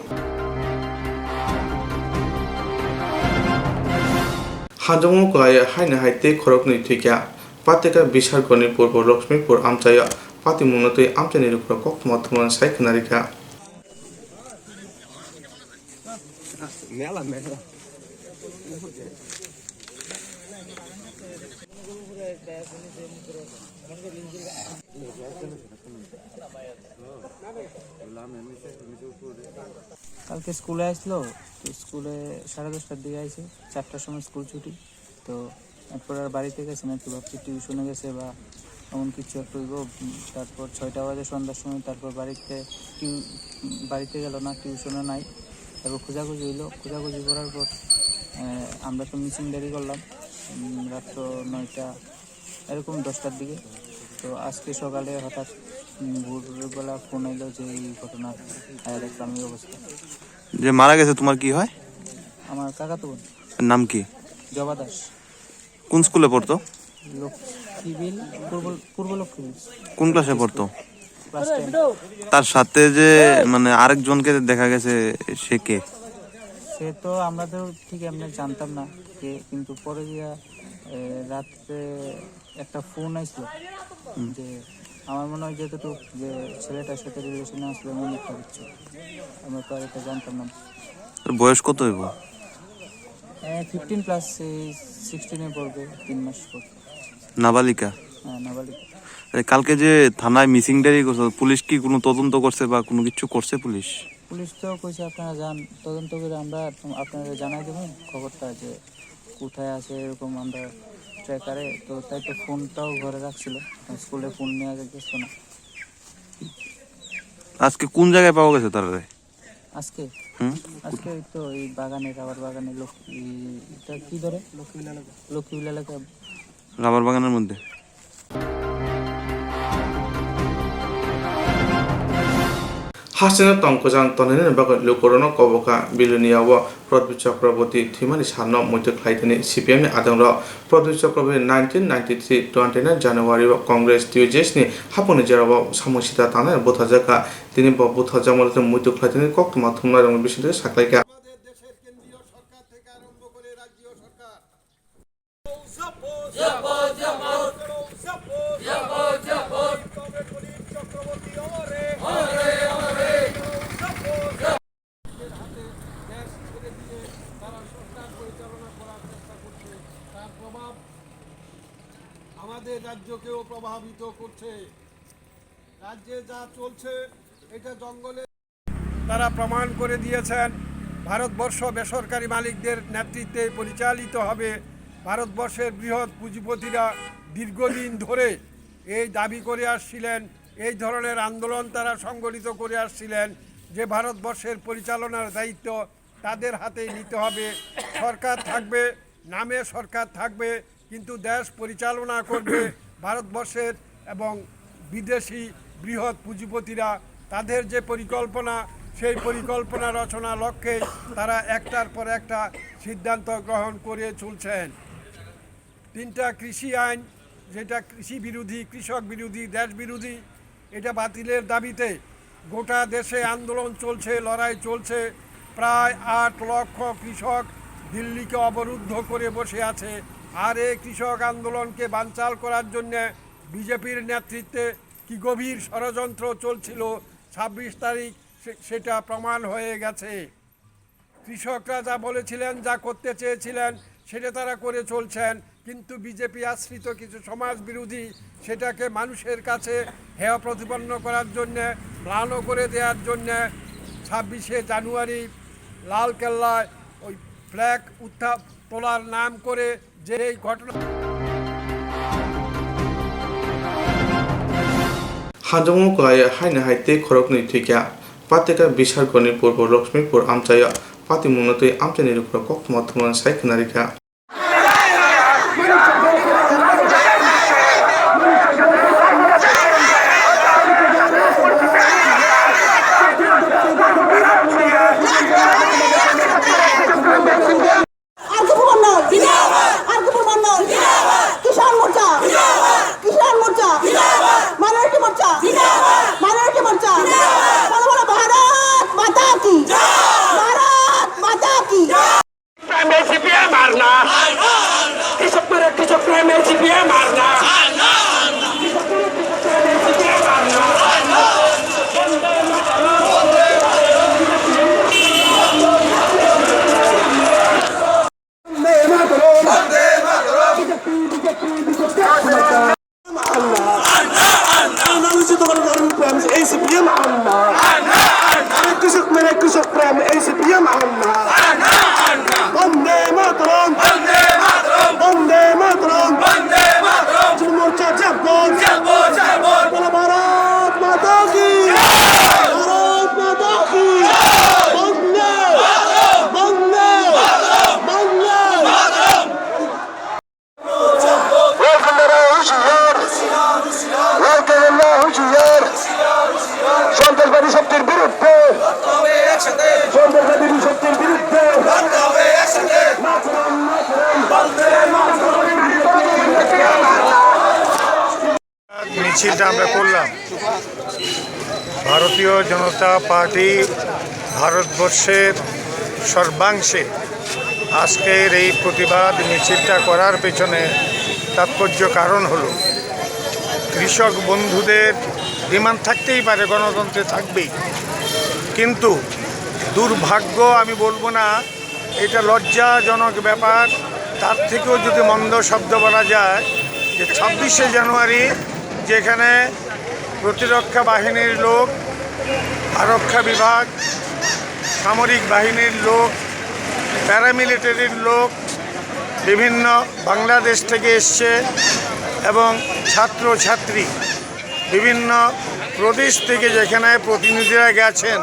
Hanjongmung kwlaiwi haino hai tei khoroknwi thwikha. Patika Bishargorni purbo Lakshmipur amchaio patimungno twi amchaini lukurok koktwma thumnani sai khwnarikha. Mela, mela. কালকে স্কুলে আসলো, তো স্কুলে সাড়ে দশটার দিকে আইছে, চারটার সময় স্কুল ছুটি। তো এরপর আর বাড়িতে গেছে না, একটু ভাবছি টিউশনে গেছে বা এমন কিছু একটা হইব। উম, তারপর ছয়টা বাজে সন্ধ্যার সময়, তারপর বাড়িতে টিউ-, উম, বাড়িতে গেল না, টিউশনও নাই। তারপর খোঁজাখুঁজি হইলো, খোঁজাখুঁজি করার পর, আহ, আমরা তো মিসিং ডায়েরি করলাম, উম, রাত তো নয়টা, এরকম দশটার দিকে। তো আজকে সকালে হঠাৎ, উম, ভোরবেলা ফোন এলো যে এই ঘটনা, আহ, এরকম এই অবস্থা। যে মারা গেছে তোমার কি হয়? আমার কাকাতো বোন। এর নাম কি? জবা দাস। কোন স্কুলে পড়তো? লক্ষ্মীবিল, পূর্ব, পূর্ব লক্ষ্মীবিল। কোন ক্লাসে পড়তো? Class ten. তার সাথে যে, মানে, আরেকজনকে দেখা গেছে, সে কে? সে তো আমরা তো ঠিক এমনি জানতাম না কে, কিন্তু পরে গিয়া, এ, রাত্রে একটা ফোন আইছিল হুম। যে আমার মনে হয় যতটুকু যে ছেলেটার সাথে রিলেশনে আসলে এমন একটা কিছু। আমরা তো আর এটা জানতাম না। এর বয়স কত হইব? এ, ফিফটিন প্লাস, এই সিক্সটিনে পড়বে, তিন মাস পর। নাবালিকা? হ্যাঁ, নাবালিকা। এ, কালকে যে থানায় মিসিং ডায়েরি করছো, পুলিশ কি কোনো তদন্ত করছে বা কোনো কিছু করছে পুলিশ? পুলিশ তো কইছে, "আপনারা যান, তদন্ত করে আমরা আপনারা জানাই দেবো খবরটা যে কোথায় আছে, এরকম আমরা ট্র্যাকারে।" তো তাই তো ফোনটাও ঘরে রাখছিল, স্কুলে ফোন নিয়ে আগে গেছিল না। আজকে কোন জায়গায় পাওয়া গেছে তারারে? আজকে? হুম। আজকে ওই তো এই বাগানে, রাবার বাগানে, লক্ষ্মী, এটা কি ধরে? লক্ষ্মীবিল এলাকা। লক্ষ্মীবিল এলাকা। রাবার বাগানের মধ্যে। Hasteno tong kwchang tongnani bagwi lukurokno koboka Bilonia o Pradip Chakraborty thwimani salno muitu khlai tini C P M ni adongrok. Pradip Chakraborty nineteen ninety-three twenty-nine January o Congress T U J S ni haphangni jerao samung sita tangnai butharjakha. Tini bo butharjakmani muitu khlai tini koktwma thumnairokni bisingtwi saklaikha. আমাদের রাজ্যকেও প্রভাবিত করছে। রাজ্যে যা চলছে, এটা জঙ্গলে তারা প্রমাণ করে দিয়েছেন, ভারতবর্ষ বেসরকারি মালিকদের নেতৃত্বে পরিচালিত হবে। ভারতবর্ষের বৃহৎ পুঁজিপতিরা দীর্ঘদিন ধরে এই দাবি করে আসছিলেন, এই ধরনের আন্দোলন তারা সংগঠিত করে আসছিলেন যে ভারতবর্ষের পরিচালনার দায়িত্ব তাদের হাতেই নিতে হবে। সরকার থাকবে, নামে সরকার থাকবে, কিন্তু দেশ পরিচালনা করবে ভারতবর্ষের এবং বিদেশি বৃহৎ পুঁজিপতিরা। তাদের যে পরিকল্পনা, সেই পরিকল্পনা রচনা লক্ষ্যেই তারা একটার পর একটা সিদ্ধান্ত গ্রহণ করে চলছেন। তিনটা কৃষি আইন, যেটা কৃষি বিরোধী, কৃষক বিরোধী, দেশ বিরোধী, এটা বাতিলের দাবিতে গোটা দেশে আন্দোলন চলছে, লড়াই চলছে। প্রায় আট লক্ষ কৃষক দিল্লিকে অবরুদ্ধ করে বসে আছে। আর এই কৃষক আন্দোলনকে বানচাল করার জন্য বিজেপির নেতৃত্বে কি গভীর ষড়যন্ত্র চলছিল, ছাব্বিশ তারিখ সে-, সেটা প্রমাণ হয়ে গেছে। কৃষকরা যা বলেছিলেন, যা করতে চেয়েছিলেন, সেটা তারা করে চলছেন। কিন্তু বিজেপি আশ্রিত কিছু সমাজ বিরোধী সেটাকে মানুষের কাছে হেয় প্রতিপন্ন করার জন্যে, ম্লানও করে দেওয়ার জন্যে ছাব্বিশে জানুয়ারি লাল কেল্লায় ওই ফ্ল্যাগ উত্থা-, তোলার নাম করে যে এই ঘটনা Hanjongmo kwlai haino hai tei khoroknwi thwikha. Patika Bishargoni purbo Lakshmipur amchaio patimungno twi amchaini lukurok koktwma thumnani sai khwnarikha. আর কে মন্ডল জিন্দাবাদ। আর কে মন্ডল জিন্দাবাদ। কিষাণ মোর্চা জিন্দাবাদ। কিষাণ মোর্চা জিন্দাবাদ। মাইনরিটি মোর্চা জিন্দাবাদ। মাইনরিটি মোর্চা জিন্দাবাদ। বলো, বলো, ভারত মাতা কি জয়। ভারত মাতা কি জয়। প্রেমে সিপিএম আর না। কৃষক মেরে কৃষক প্রেমে সিপিএম আর না। কৃষক মেরে কৃষক প্রেমে সিপিএম আর না। বন্দে মাতরম। বন্দে মাতরম। BJP, BJP, BJP. Allah. Allah, Allah. এই সিপিএম আল্লাহ। আল্লাহ, আল্লাহ। কৃষক মেরে কৃষক প্রেম, এই সিপিএম আল্লাহ। আল্লাহ, আল্লাহ। বন্দে মাতরম। বন্দে মাতরম। বন্দে মাতরম। বন্দে মাতরম। যুব মোর্চা জিন্দাবাদ। জিন্দাবাদ, জিন্দাবাদ। বলো ভারত মাতা কি। জয়। ভারত মাতা কি। জয়। বন্দে। বন্দে। বন্দে। Welcome, হুঁশিয়ার। Welcome, হুঁশিয়ার। সন্ত্রাসবাদী শক্তির বিরুদ্ধে। সন্ত্রাসবাদী শক্তির বিরুদ্ধে। মিছিলটা আমরা করলাম। ভারতীয় জনতা পার্টি ভারতবর্ষের সর্বাংশে আজকের এই প্রতিবাদ মিছিলটা করার পেছনে তাৎপর্য কারণ হলো, কৃষক বন্ধুদের ডিমান্ড থাকতেই পারে, গণতন্ত্রে থাকবেই, কিন্তু দুর্ভাগ্য আমি বলবো না, এটা লজ্জাজনক ব্যাপার। তার থেকেও যদি মন্দ শব্দ বলা যায়, যে ছাব্বিশে জানুয়ারি যেখানে প্রতিরক্ষা বাহিনীর লোক, আরক্ষা বিভাগ, সামরিক বাহিনীর লোক, প্যারামিলিটারির লোক, বিভিন্ন বাংলাদেশ থেকে এসছে এবং ছাত্রছাত্রী, বিভিন্ন প্রদেশ থেকে যেখানে প্রতিনিধিরা গেছেন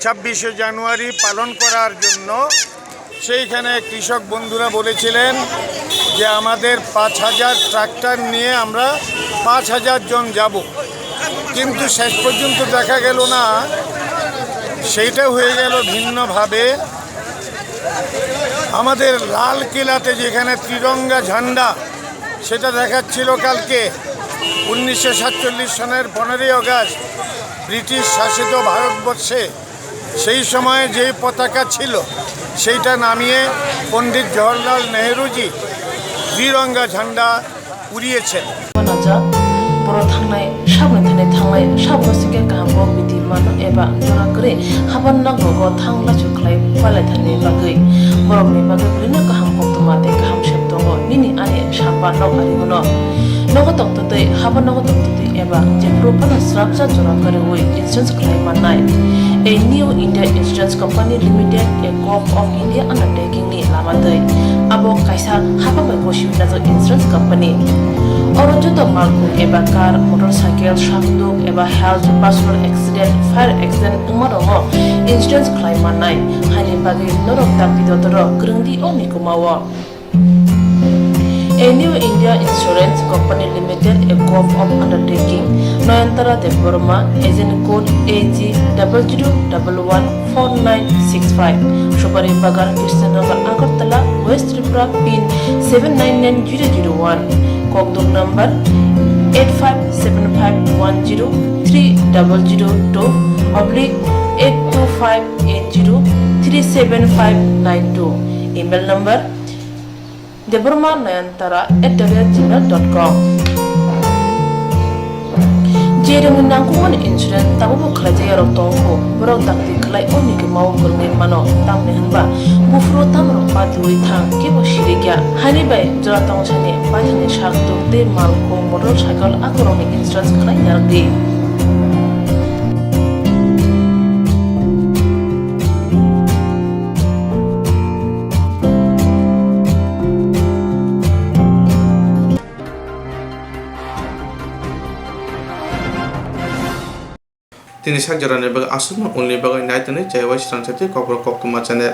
ছাব্বিশে জানুয়ারি পালন করার জন্য, সেইখানে কৃষক বন্ধুরা বলেছিলেন যে আমাদের পাঁচ হাজার ট্রাক্টর নিয়ে আমরা পাঁচ হাজার জন যাব, কিন্তু শেষ পর্যন্ত দেখা গেল না, সেইটা হয়ে গেল ভিন্নভাবে। আমাদের লাল কেলাতে যেখানে তিরঙ্গা ঝান্ডা, সেটা দেখাচ্ছিল কালকে উনিশশো সাতচল্লিশ সনের পনেরোই আগস্ট ব্রিটিশ শাসিত ভারতবর্ষে সেই সময় যে পতাকা ছিল, সেইটা নামিয়ে পণ্ডিত জওহরলাল নেহরুজি ত্রিরঙ্গা ঝান্ডা উড়িয়েছেন। Mano ja, borok thangnai, saboni thani thangnai, saboni sike kaham kok bidi mano eba jora kwrwi haban nok rogo thang lachu khlai palai thani bagwi. Borokni bagwi bwrwino kaham koktwma tei kaham sep tongo, nini ani samba nok ari bono. Nogo tongtwtwi, haban nogo tongtwtwi eba jephuru phano swrapsa jora kwrwi insurance khlai mannai. A New India Insurance Company Limited, a Govt of India undertaking ni lama twi. Abo kaisa hapang bai gosi wngjak insurance company. Oro joto malkhung eba car, motorcycle, sakduk eba health, personal accident, fire accident wngma rokno insurance khlai mannai. Haini bagwi norok dakti dotoro kwrwng di o mikuma o. A New India Insurance Company Limited, a Govt of Undertaking, Noyantara Debbarma, agent code A G double zero double one four nine six five, Supari Bagan, Krishnanagar, Agartala, West Tripura, pin seven nine nine zero zero one, kokduk number eight five seven five one zero three double zero two oblique eight two five eight zero three seven five nine two, email number Debbarma Nayantara at the rate gmail dot com. Jeremni nangkukmani insurance tabukbo khlaijak yarok tongo, borok dakti khlai o mikima o kwrwngwi mano, tamni hwnba buphuru tamrok patiwi thang kebo sirikya. Haini bai jora tongthani paithakni sak tuk tei malkhung motorcycle akorokni insurance khlai narwkdi. Tini sak jorani bagwi aswkno ulni bagwi nai tongdi Jaiwai Srang Chati Kokborok Koktwma channel.